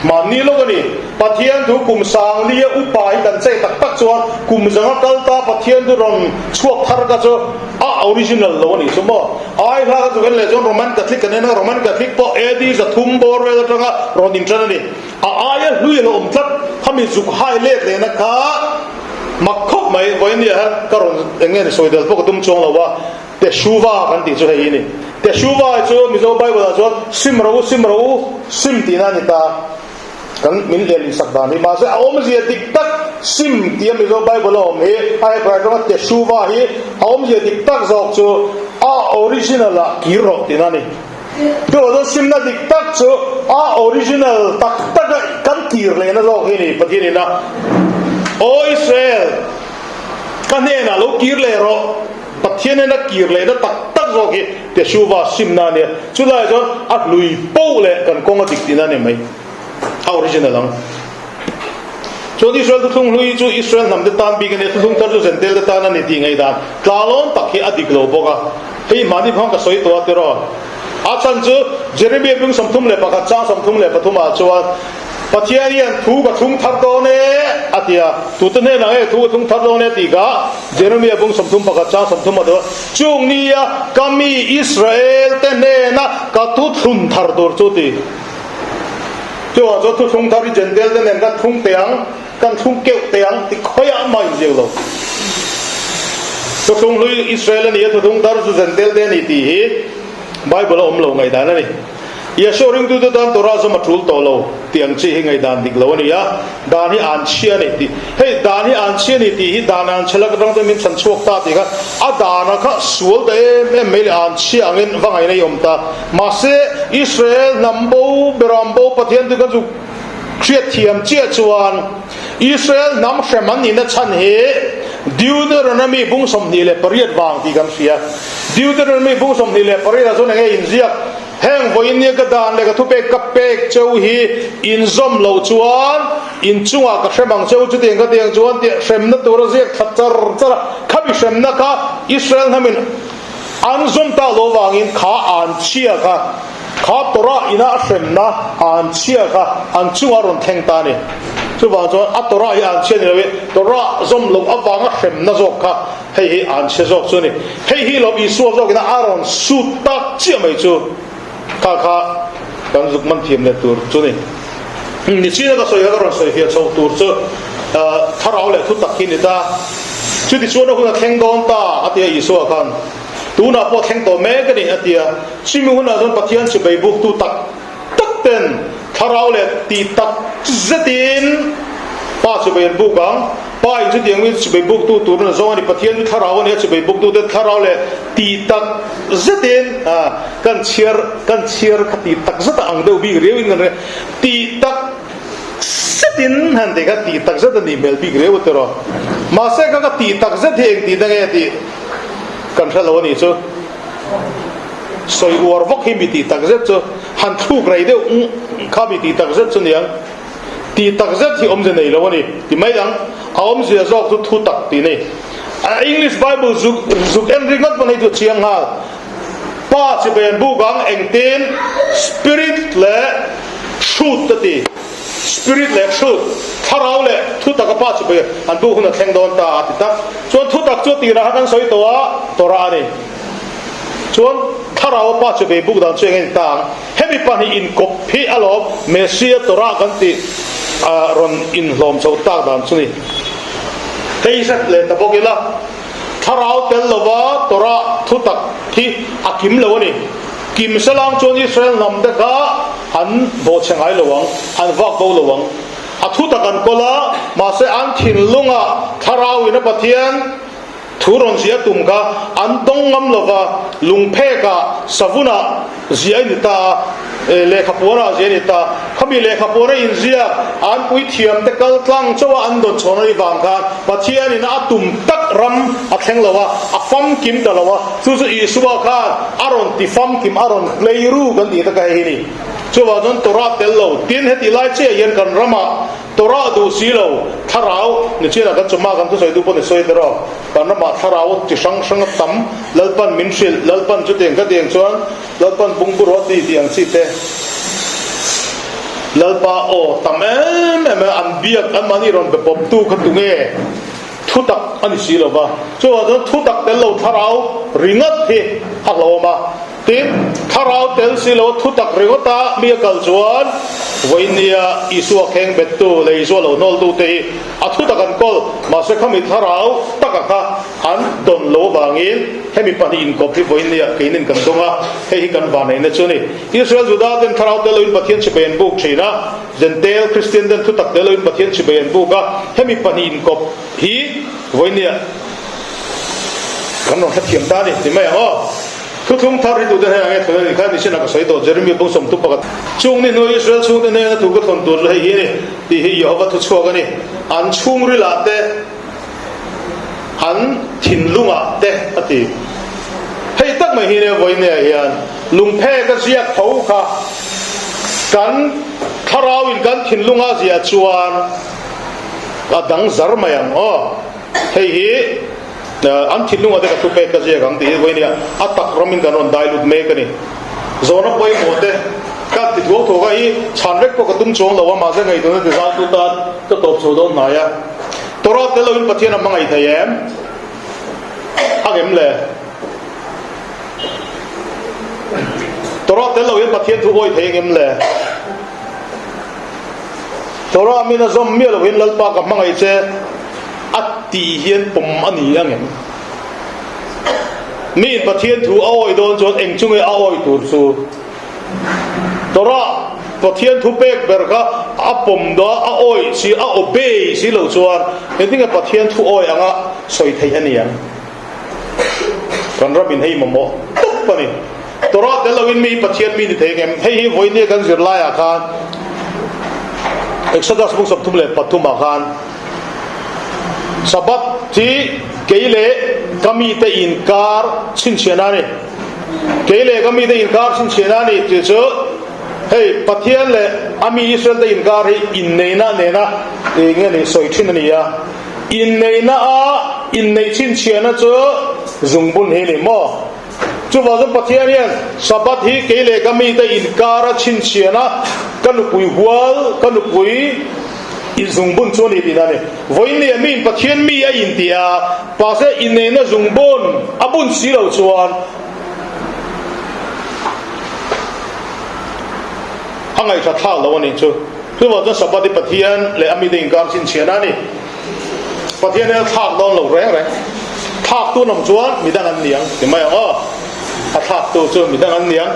Mahni lawk a ni. Pathian thu kum 4000 upa hi kan chei tak tak chuan kum 500 kal ta Pathian thu rawn chhuak thar kha chu a original lo a nih chu maw. Ai hla kha chu kan leh chuan Roman Catholic kan en a, Roman Catholic pawh AD 300 bawr vel atanga rawn intan a ni. A aia hlui a lo awm tlat. Khami zuk hai let lehna kha mak khawp mai. Vawiin nia hian ka rawn eng nge ni sawi del pawh ka tum chuang lo a. Teshuva kan tih chu hei hi a ni. Teshuva hi chu Mizo Bible ah chuan sim ro u, sim ro u, sim tihna a ni ta. Kan min leh insak dan hi. Mahse a awmzia dik tak sim tia Mizo Bible a awm hi a Hebrai tawnga Teshuva hi a awmzia dik tak zawk chu a original ah kir rawh tihna a ni. Chuvang chuan simna dik tak chu a original tak tak a kan kir lehna zawk hi a ni Pathian ina Aw Israel ka hnenah lo kir leh rawh. Pathian ena kir lehna tak tak zawk hi Teshuva simna a nia. Chulaiah chuan a hlui poh leh kan kawng a dik tihna a ni mai. A original ang. Chuan Israel thuthlung hlui chu Israel hnam te tan bik a nia, thuthlung thar chu Zentel te tan a ni tih ngaihdan tlalawn tak hi a dik lo bawk a. Hei mahni hmang ka sawi tawh a tiraw. A chhan chu Jeremiah bung 31 chang 33 ah chuan Pathian hian thu ka thlung thar dawn e a ti a, tute hnenah nge thu ka thlung thar dawn e tih kha Jeremiah bung 31 chang 30 ah chuan chung nia ka mi Israel te hnena ka thu thlun thar tur chu ti. Chuvang chuan thuthlung thar hi Jentail te nen kan thlung teh ang, kan thlung keuh teh ang ti khawiah mah inziak lo. Thuthlung hlui Israel a ni a, thuthlung thar chu Jentail te a ni tih hi Bible a awm lo ngaihdan a ni. Yeshua ringtute tan Torah zawm a tul tawh lo tih ang chi hi ngaihdan dik lo a ni a, dan hi an chhia a ni tih. Hei dan hi an chhia a ni tih hi dan an chhe lak atang chuan min chhan chhuak ta tih kha a dana kha sual ta em em mai leh an chhia angin va ngaihna i awm ta. Mahse Israel hnam bo beram bo Pathian chu kan zu hriat thiam chiah chuan Israel hnam hrem an nihna chhan hi Deuteronomy bung 28 vang tih kan hria. Deuteronomy bung 28 ah chuan enge inziak? Heng vawiin nia ka dan leh ka thupek ka pek cheu hi inzawm loh chuan inchungah ka hrem ang cheu chutiang ka tiang chuan tih hremna tura ziak thla char char a, khami hremna kha Israel hnamin an zawm tak loh avangin kha an chhia kha, kha Torah ina a hremna an chhia kha an chungah a rawn thleng ta a ni. Chuvang chuan a Torah hi an chhia ni loin Torah zawm loh avanga hremna zawk kha Hei hi an chhe zawk chu a ni. Hei hi lawm Isua zawkin a rawn sut tak chiah mai chu kha kha kan zuk man thiam leh tur chu ni. Nichina ka sawi kha ka rawn sawi fiah chhoh tur chu thlarau leh thutak hi ni ta. Chutichuan a hun a thleng dawn ta a ti a Isua khan. Tunah pawh thleng tawh mek a ni a ti a. Chumi hunah chuan Pathian chibei buktu tak tak ten thlarau leh tih tak zetin Pa chibei an buk ang. Pa in chutiang mi chibei buktu turin a zawng a ni. Pathian chu thlarau a ni a, chibei buktute thlarau leh tih tak zetin kan chhiar kan chhiar kha tih tak zet a ang deuh bik riau in kan ring a. Tih tak zetin han tih kha tih tak zet a nih hmel bik riau a tiraw. Mahse ka ka tih tak zet hi eng tih na nge tih kan hre lo a nih chu. Sawi uar vak hi mi tih tak zet chu han thluk rei deuh kha mi tih tak zet chu niang. Tih tak zet hi awmzia nei lo a ni ti mai ang. A awmzia zawk chu thu tak tih a ni. A English Bible zuk zuk en ringawt pawn hei chu a chiang nghal. Pa chi pen buk ang engtin Spirit leh Truth a ti. Spirit leh Truth, Thlarau leh Thutak a pa chi pen an buk hun a thleng dawn ta a ti tak. Chuan thutak chu tirah kha kan sawi tawh a, Torah a ni. Chuan Thlarau a pa chi bei buk dan chu eng nge ni ta ang? Hemi pahnih inkawp hi alawm Messia Torah kan tih rawn inhlawm chho tak dan chu ni. Hei zet leh ta bawk ila, Thlarau tel lova Torah thutak hi a kim lo a ni. Kim salang chuan Israel hnam te kha an bawhchhe ngai lo ang, an vak bo lo ang. A thutak an kawl a, mahse an thinlungah Thlarau in a Pathian, Thu rawn ziah tum kha an dawng ngam lo va, lungphekah savunah ziah a ni ta a, lehkha puanah ziah a ni ta. Khami lehkha puana inziak an puithiam te kal tlang chauh a an dawn chhawn a nih vang khan Pathianin a tum tak ram a thleng lo a, a famkim ta lo a, chu chu Isua khan a rawn ti famkim, a rawn play ru kan tih taka hei hi ni. Chuvang chuan Torah tel lo, tin heti lai chiah hian kan ramah Torah duh si lo, thlarau ni chinah kan chawhma kan thusawi duh pawh ni sawi ber aw. Kan ramah thlarau chi hrang hrang a tam, Lalpan min hrilh, Lalpan chutiang ka tiang chuan Lalpan bungbur a ti tih ang chi te. Lalpa aw tam em em a, an biak an mahni rawn be pawp tu kha tunge thutak a ni si lo va. Chuvang chuan thutak tel lo thlarau ringawt hi a hlawm a. Tin, thlarau tel si lo thutak ringawta mi a kal chuan vawinia Isua kheng bettu leh Isua lo hnawltu te hi a thutak an kawl, mahse khami thlarau taka kha an dawn lo avangin hemi pahnih inkawp hi vawinia keinin kan dawng a, hei hi kan vanneihna chu a ni. Israel Juda ten thlarau tel loin Pathian chhipei an buk thin a, Jentail Kristian ten thutak tel loin Pathian chhipei an buk a, hemi pahnih inkawp hi vawinia kan rawn hrethiam ta a ni ti mai ang aw. Thuthlung thar hi tute hnenah nge thawn a nih kha nisin a ka sawi tawh Jeremia bung sawmtu pakhat chung ni hnuai Israel chhungte hnena thu ka thawn tur chu hei hi a ni tih hi Jehova thuchhuak a ni. An chhungrilah te an thinlungah te a ti. Hei tak mai hi nia vawinia hian lungphek a ziak tho kha kan thlarauin kan thinlunga ziah chuan a dang zar mai ang aw. Hei hi an thinlungah te ka thupek ka ziak ang tih hi vawinia a tak ramin kan rawn dai lut mek a ni. Zawhna pawimawh te ka ti thuak thuak a hi chhan vek pawh ka tum chuang lo a mahse ngaihtuahna ti zau tu tan ka tawp chho dawn hnai a. Torah tel loin Pathian a hmangaih thei em? A ngem le? Torah tel loin Pathian thu awi thei ngem le? Torah min a zawm miah loin Lalpa ka hmangaih che a tih hian pawm a ni angem? Miin Pathian thu a awi dawn chuan eng chu nge a awi tur chu? Torah Pathian thu pek ber kha a pawm daw a awi si a obey si lo chuan engtin nge Pathian thu awi anga sawi theih a ni ang? Kan ramin hei mamawh tawp a ni. Torah tel loin mi Pathian mi ni thei ngem? Hei hi vawinia kan zir laiah khan Exodus bung 33 ah khan Sabbath hi kei leh ka mite inkar chhinchhiahna a ni. Kei leh ka mite inkar chhinchhiahna a ni tih chu hei Pathian leh a mi Israel te inkar hi inneihna nena eng nge ni sawi thin a ni a. Inneihna a inneih chhinchhiahna chu zungbun hi a ni maw? Chuvang chuan Pathian hian Sabbath hi kei leh ka mite inkara chhinchhiahna ka nupui hual, ka nupui inzungbun chu a ni tihna a ni. Vawiin miin Pathian mi a inti a, mahse inneihna zungbun a bun si lo chuan a ngaihthla thlak lo a nih chu. Chuvang chuan Sabbath hi Pathian leh a mite inkar chhinchhiahna a ni. Pathian hian a thlak dawn lo reng reng. Thlaktu an awm chuan midang an ni ang ti mai ang aw. A thlaktu chu midang an ni ang.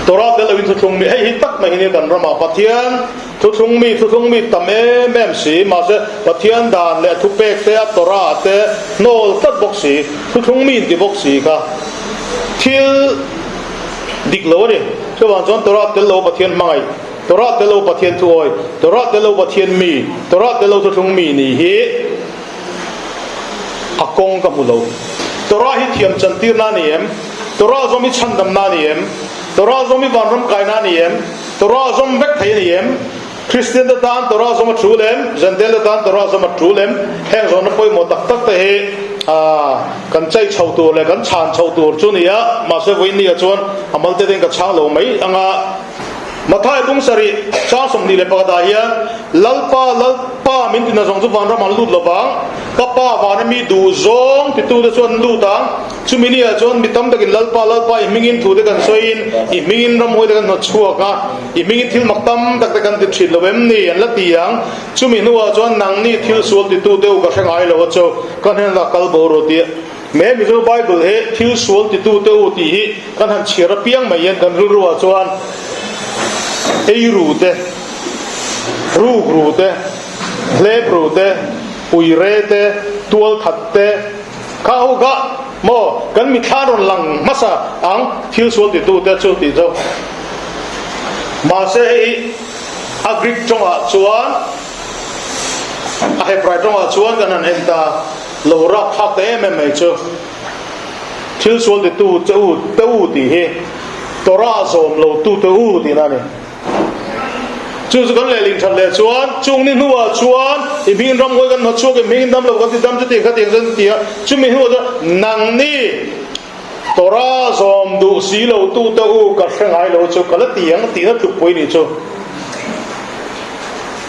Torah tel loin thuthlung mi hei hi tak mai hi nia kan ramah Pathian thuthlung mi thuthlung mi tam em em si mahse Pathian dan leh a thupek te a Torah te hnawl tlat bawk si thuthlung mi inti bawk si kha thil dik lo a ni. Chuvang chuan Torah tel lo Pathian hmangaih Torah tel lo Pathian thuawi, Torah tel lo Pathian mi, Torah tel lo thuthlung mi nih hi a kawng ka hmu lo. Torah hi thiam chantirna a ni em? Torah zawm hi chhandamna a ni em? Torah zawm hi vanram kaina a ni em? Torah zawm vek thei a ni em? Kristian te tan Torah zawm a tul em? Jentail te tan Torah zawm a tul em? Heng zawhna pawimawh tak tak te hi kan chai chho tur leh kan chhan chho tur chu ni a, mahse vawiin chuan a malte ten ka chhang lo mai anga. Mathai bung sarih chang 21 ah hian, Lalpa, Lalpa min tina zawng chu vanram an lut lovang, ka Pa vana mi duh zawng titute chuan an lut ang. Chumi ni ah chuan mi tam takin Lalpa, Lalpa i hmingin thute kan sawiin, i hmingin ramhuaite kan hnawt chhuak a, i hmingin thil mak tam tak te kan ti thin lo em ni? an la ti ang. Chumi hnuah chuan nangni thil sual titute u ka hre ngai lo a chu, ka hnenah kal bo rawh tih Me Mizo Bible hi thil sual titute u tih hi kan han chhiar apiang mai hian kan rilruah chuan ei ru te, ruk ru te, hlep ru te, ui re te, tual that te kha ho kha maw kan mitthla rawn lang hmasa ang thil sual titute chu tih chu. Mahse hei hi a Greek tawngah chuan a Hebrai tawngah chuan kan han en ta. Lo rap thlak ta em em mai chu thil sual titu che u te u tih hi Torah zawm lo tu te u tihna a ni. Chu chu kan lehling that leh chuan chung ni hnuah chuan i hmingin ramhuai kan hnawt chhuak, i hmingin dam lo kan ti dam chutiang khatiang chuan ti a, chumi hnuah chuan nangni Torah zawm duh si lo tu te u ka hre ngai lo chu ka la ti ang tihna tlukpui nih chu.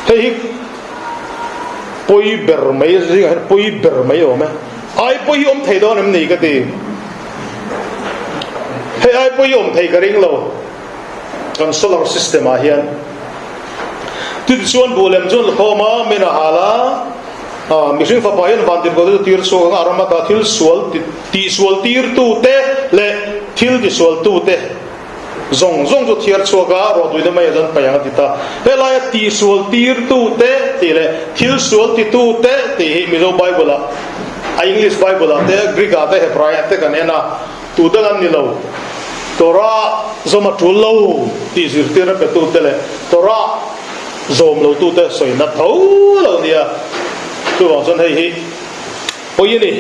Hei hi pawi ber mai zingah hian pawi ber mai awm e. Ai pawi hi awm thei dawn em ni ka ti. Hei ai pawi hi awm thei ka ring lo kan solar system ah hian. Tutichuan buh lem chuan la khawm a, min a hal a. Mihring fapa hian vantirhkohte chu tir chhuak anga a ram ata thil sual tihsual tirtute leh thil tisualtute zawng zawng chu thiar chhuak a, rawhtuina maiah chuan paih ang a ti ta. Helaia tihsual tirtute tih leh thil sual titute tih hi Mizo Bible-ah, a English Bible-ah te, Greek-ah te, Hebraiah te kan en a, tu dang an ni lo. Torah zawm a tul lo tih zirtirna petute leh Torah zawm lotute sawina tho lo nia. Chuvang chuan hei hi pawi a ni.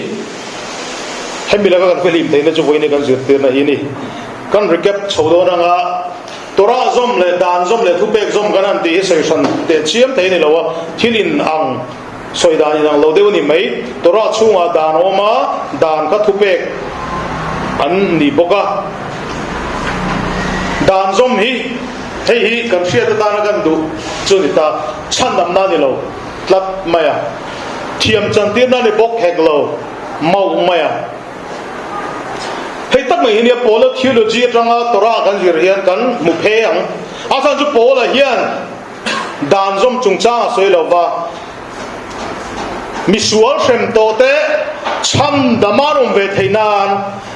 Hemi laka kan fihlim theihna chu vawiin kan zirtirna hi a ni. Kan recap chho dawn anga Torah zawm leh dan zawm leh thupek zawm kan han tih hi sawi hran teh chiam thei a ni lo a, thil in ang sawi dan in ang lo deuh a ni mai. Torah chhungah dan a awm a, dan kha thupek an ni bawk a. Dan zawm hi hei hi kan hriat atana kan duh chu a ni ta, chhandamna a ni lo tlat mai a, thiam chantirna a ni bawk hek lo mauh mai a. Hei tak mai hi nia Paula theology atanga Torah kan zir hian kan hmu phe ang. A chhan chu Paula hian dan zawm chungchang a sawi lo va, misual hrem tawh te chhan dam an awm ve theih nan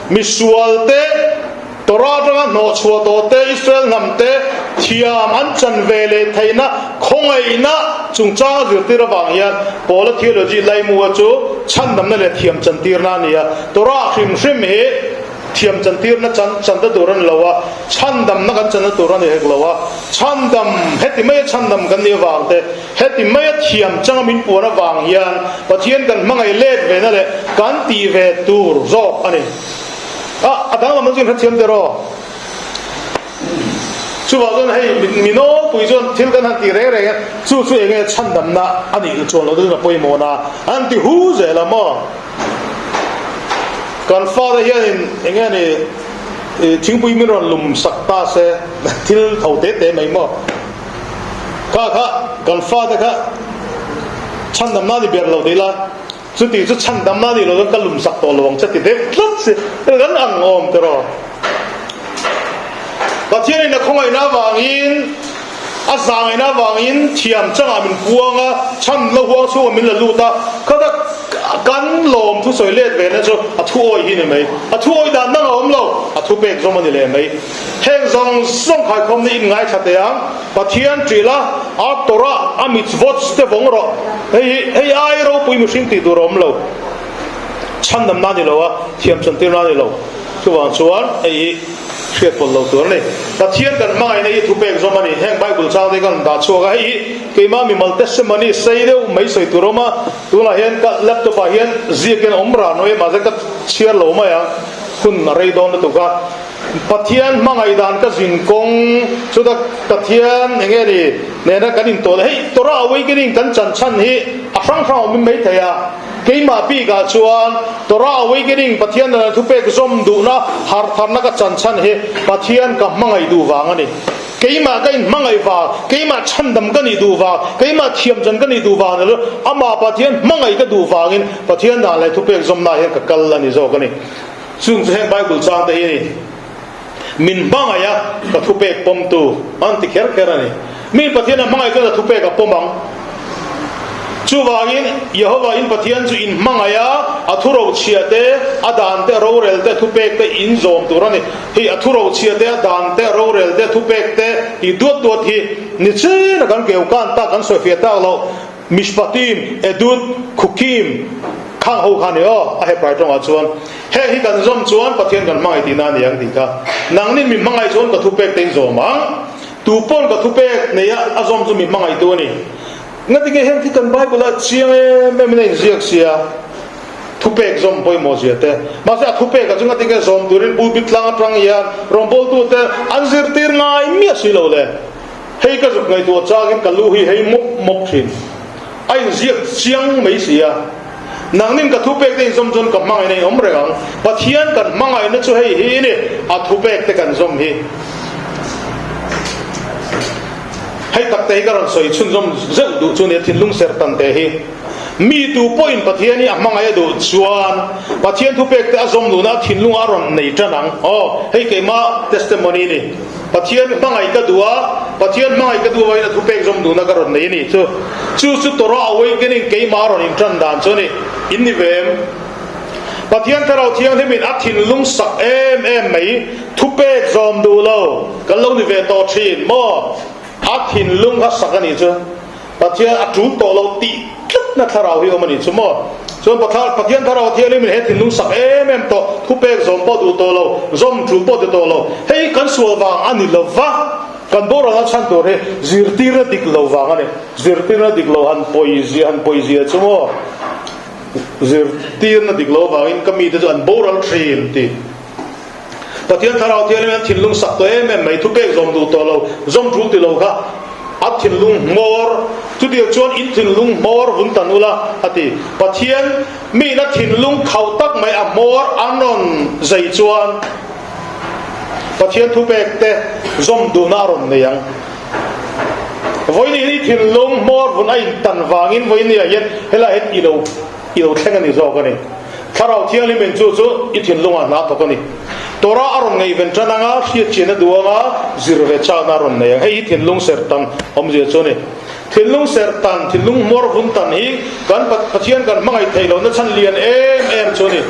misual te Torah atanga hnawhchhuah tawh te Israel hnam te thiam an chan ve leh theihna khawngaihna chungchang a zirtir avang hian Paula theology laimua chu chhandamna leh thiam chantirna a ni a. Torah hrim hrim hi thiam chantirna chan channa tur a ni lo a, chhandamna kan channa tur a ni hek lo a. Chhandam, heti maia chhandam kan nih avang te, heti maia thiam changa min puan avang hian Pathian kan hmangaih let vena leh kan tih ve tur zawk a ni. A, a danglam an chu inhrethiam der aw. Chuvah chuan hei mi nawlpui chuan thil kan han tih reng reng a, chu chu enge chhandamna a nih chuan loh chu a pawimawh na an ti hu zel a maw. Kan fate hianin enge ni thingpui min rawn lum sak ta se thil tho te te mai maw. Kha kha kan fate kha chhandamna a ni ber lo tih la. Chuti chu chhandamna a nih loh chuan ka lum sak tawh lo ang che ti deuh tlat si kan ang awm tiraw. Pathianin a khawngaihna avangin a zahngaihna avangin thiam changah min puang a, chhan la huang chhungah min la lut a, khata kan lawm thusawi let ve na chu a thu awi hi ni mai. A thu awi dan dang a awm lo, a thu pek zawm a ni leh mai. Heng zawng zawng khaikhawmna in ngaithla teh ang, Pathian ṭih la, a Torah, a mitzvots te vawng rawh. Hei hi hei ai ropui mihring tih tur a awm lo. Chhandamna a ni lo a, thiamchantirna a ni lo. Chuvang chuan hei hi hriat pawlh lo tur a ni. Pathian kan hmangaihna hi thupek zawm a ni. Heng Bible chang te kan dah chhuak a, hei hi keimah mimal testimony sei deuh mai sawi tur a awm a. Tunah hian ka laptop ah hian ziakin a awm ran awm e, mahse ka chhiar lo mai ang, hun a rei dawn lutuk a. Pathian hmangaih dan ka zin kawng chuta Pathian eng nge ni nena kan intawn hei Torah Awakening kan chan chhan hi a hrang hrang awm in mai thei a, keimah bikah chuan Torah Awakening Pathian nena thupek zawm duhna harh tharna ka chan chhan hi Pathian ka hmangaih duh vang a ni. Keimah ka inhmangaih vang, keimah chhandam ka nih duh vang, keimah thiamchan ka nih duh vang ni lo, amah Pathian hmangaih ka duh vangin Pathian dan leh thupek zawmnaah hian ka kal a ni zawk a ni. Chung chu heng Bible chang te hi a ni. Min hmangaih a, ka thupek pawmtu an ti kher kher a ni. Mi Pathian a hmangaih chuan a thupek a pawm ang. Chuvangin, Jehovah in Pathian chu in hmangaih a, a thurochhiah te, a dan te, a rorel te, a thupek te in zawm tur a ni. Hei a thurochhiah te, a dan te, a rorel te, a thupek te tih duat duat hi nichin a kan keu kan tak, kan sawifiah tak loh. Mishpatim, Edut, Khukim, khang ho kha ni aw, a Hebrai tawngah chuan. Heng hi kan zawm chuan Pathian kan hmangaih tihna a ni ang tih kha. Nangnin mi hmangaih chuan ka thupek te in zawm ang. Tu pawn ka thupek neia a zawm chu mi hmangaihtu a ni. Ngatinge heng khi kan Bible ah chiang em em in a inziak sia, thupek zawm pawimawh zia te. Mahse a thupek ah chu ngatinge zawm turin pulpit tlang atang hian rawngbawltute an zirtir ngai miah si lo le. Hei ka zuk ngaihtuah changin ka lu hi hei mawp mawp thin. A inziak chiang mai si a. Nangnin ka thupek te inzawm chuan ka hmangaihna in awm reng ang. Pathian kan hmangaihna chu hei hi ni, a thupek te kan zawm hi. Hei tak te hi ka rawn sawi chhunzawm zeuh duh chu nia thinlung sertan te hi. Mi tu pawhin Pathian hi a hmangaih a duh chuan Pathian thupek te a zawm duhna a thinlungah a rawn nei tan ang. Aw, hei keimah testimony ni. Pathian hmangaih ka duh a, Pathian hmangaih ka duh avangin a thupek zawm duhna ka rawn nei a ni. Chu chu chu Torah Awakening keimah a rawn intan dan chu a ni. In ni ve em? Pathian Thlarau Thianghlimin a thinlung sak em em mai thupek zawm duh lo kan lo ni ve tawh thin maw? A thinlung kha sak a nih chu Pathian a tul tawh lo tih tlatna thlarau hi awm a nih chu maw? Chuan Pathian Thlarau Thianghlimin he thinlung sak em em tawh thupek zawm pawh duh tawh lo, zawm tul pawh ti tawh lo. Hei kan sual vang a ni lo va, kan boralna chhan tur hi zirtirna dik lo vang a ni. Zirtirna dik lo han pawizia han pawizia chu maw? Zirtirna dik lo avangin ka mite chu an boral thin tih Pathian Thlarau Thianghlim an thinlung sak tawh em em mai, thupek zawm duh tawh lo, zawm tul ti lo kha a thinlung hmawr, chutiang chuan in thinlung hmawr vun tan ula a ti. Pathian miin a thinlung khauh tak mai a hmawr an rawn zei chuan Pathian thupek te zawm duhna a rawn nei ang. Vawiin hi thinlung hmawr vun a intan vangin vawiin ah hian helai hian i lo i lo thleng a ni zawk a ni. Thlarau Thianghlim in chu chu i thinlungah hna thawk a ni. Torah a rawn ngaihven tan anga hriatchian a duh anga zir ve chakna a rawn nei ang. Hei hi thinlung serhtan awmzia chu a ni. Thinlung serhtan, thinlung hmawr vun tan hi kan Pathian kan hmangaih theih lohna chhan lian em em chu a ni.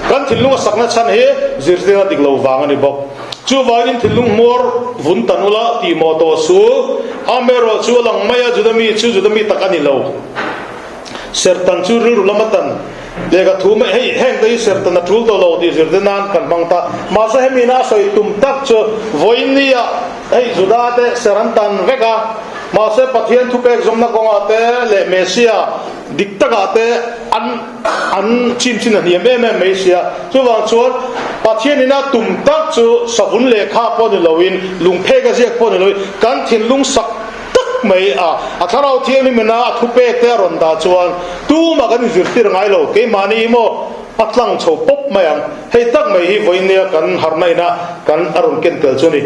Kan thinlung a sakna chhan hi zirtirna dik lo vang a ni bawk. Chuvangin thinlung hmuar vun tan ula tih maw tawh su, amaherawh chu a lang mai a, Juda mi chu Juda mi tak a ni lo. Serhtan chu rilru lama tan lehkha thu mai, hei heng te hi serhtan a tul tawh lo tih zirte nan kan hmang ta. Mahse hemi ina a sawi tum tak chu vawinia hei Juda te serh an tan vek a, mahse Pathian thupek zawmna kawngah te leh Messia dik takah te an An chimchin a hniam em em mai sia. Chuvang chuan Pathian ina tum tak chu savun lehkha pawh ni loin, lungphek a ziak pawh ni loin, kan thinlung sak tak mai a, a Thlarau Thianghlim ina a thupek te a rawn dah chuan tumah kan inzirtir ngai lo, keimahni emaw a tlang chho pawp mai ang. Hei tak mai hi vawinia kan harhna ina kan a rawn ken tel chu a ni.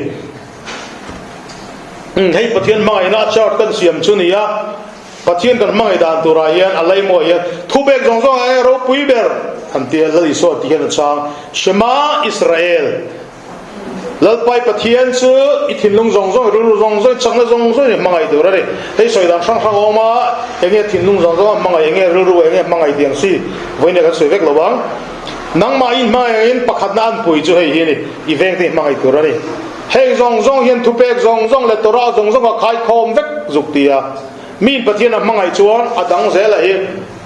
Hei Pathian hmangaihna a chart kan siam chu ni a. Pathian kan hmangaih dan turah hian a laimuah hian thupek zawng zawng ah ropui ber an ti a, Lal Isua tih hian a chhang, Shema Israel, Lalpai Pathian chu i thinlung zawng zawng, i rilru zawng zawng, i chakna zawng zawng in hmangaih tur a ni. Hei sawi dan hrang hrang a awm a, enge thinlung zawng zawng a hmangaih, enge rilru, enge hmangaih tih ang si vawiin kan sawi vek lo ang. Nangmah i hmangaih angin pakhatna an pui chu hei hi a ni, i vengte i hmangaih tur a ni. Heng zawng zawng hian thupek zawng zawng leh Torah zawng zawng a khaikhawm vek zuk ti a. Miin Pathian a hmangaih chuan a dang zela hi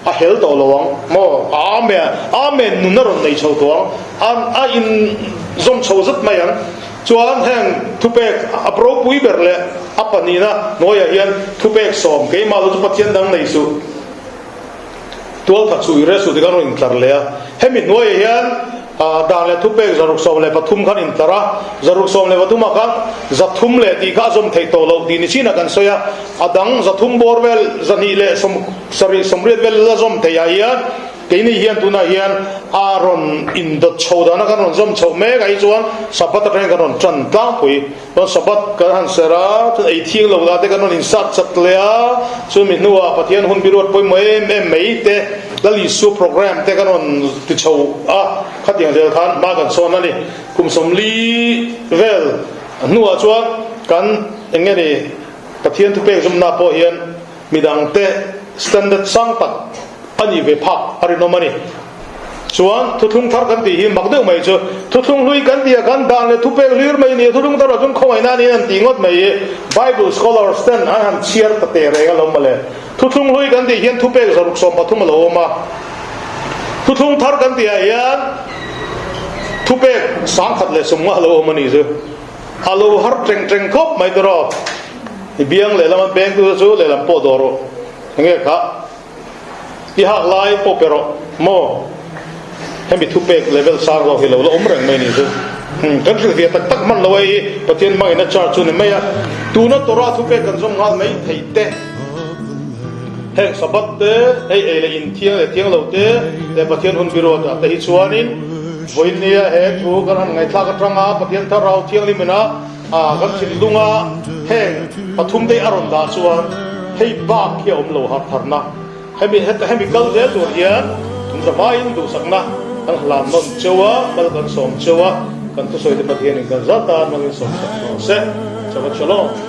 a hel tawh lo ang maw? Amen! Amen! Nun a rawn nei chho tawh ang. A in zawm chho zet mai ang. Chuan heng thupek a ropui ber leh a pahnihna hnuaiah hian thupek sawm keimah lo chu Pathian dang nei suh. Tualthat suh i reh suh ti khan rawn intlar leh a. Hemi hnuaiah hian dan leh thupek 113 khan intlar a, 113 ah khan 300 leh tih kha a zawm theih tawh loh tih ni chinah kan sawi a, a dang 300 bawr vel 270 80 vel la zawm theih ah hian keini hian tunah hian a rawn indawt chho dana kan rawn zawm chhoh mek ah hi chuan Sabbath atangin kan rawn tan tlangpui. Chuan Sabbath kan han serh a, chuan ei thiang lo lah te kan rawn insat chat leh a, chuan mi hnuah Pathian hun biruat pawimawh em em mai te, Lal Isua program te kan rawn ti chho a, khatiang zel khan hma kan sawn a ni. Kum 40 vel hnuah chuan kan eng nge ni Pathian thupek zawmna pawh hian midangte standard sang tak a nih ve phak a rinawm a ni. Chuan thuthlung thar kan tih hi mak deuh mai chu thuthlung hlui kan tih ah khan dan leh thupek hlir mai a ni a, thuthlung thar ah chuan khawngaihna a niin an tih ngawt mai hi Bible scholars ten an han chhiar ta teh reng alawm mawle. Thuthlung hlui kan tih hian thupek 113 a lo awm a, thuthlung thar kan tih ah hian thupek 1050 a lo awm a nih chu. A lo har teng teng khawp mai tawh. I biang lehlam an peng tu te chu lehlam pawh dawh rawh. Enge kha? I hak lai pawh pe rawh maw? Hemi thupek level sang zawk hi lo la awm reng mai ni chu. Kan hrilhfiah tak tak hman lo a hei Pathian hmangin a charge chu ni mai a. Tuna Torah thupek kan zawm nghal mai theih te, heng Sabbath te, hei ei leh in thiang leh thiang lo te leh Pathian hun biruat ah te hi chuanin vawinia he thu kan han ngaihthlak atanga Pathian Thlarau Thianghlim ina Kan thinlunga heng pathum te a rawn dah chuan hei bak hi a awm lo harh tharna. Hemi hemi kal zel tur hian zavaiin duhsakna kan hlan nawn cheu a, mal kan sawm cheu a. Kan thusawi te Pathianin kan zat tan hmangin sawmsak rawh se. Shabbat Shalom.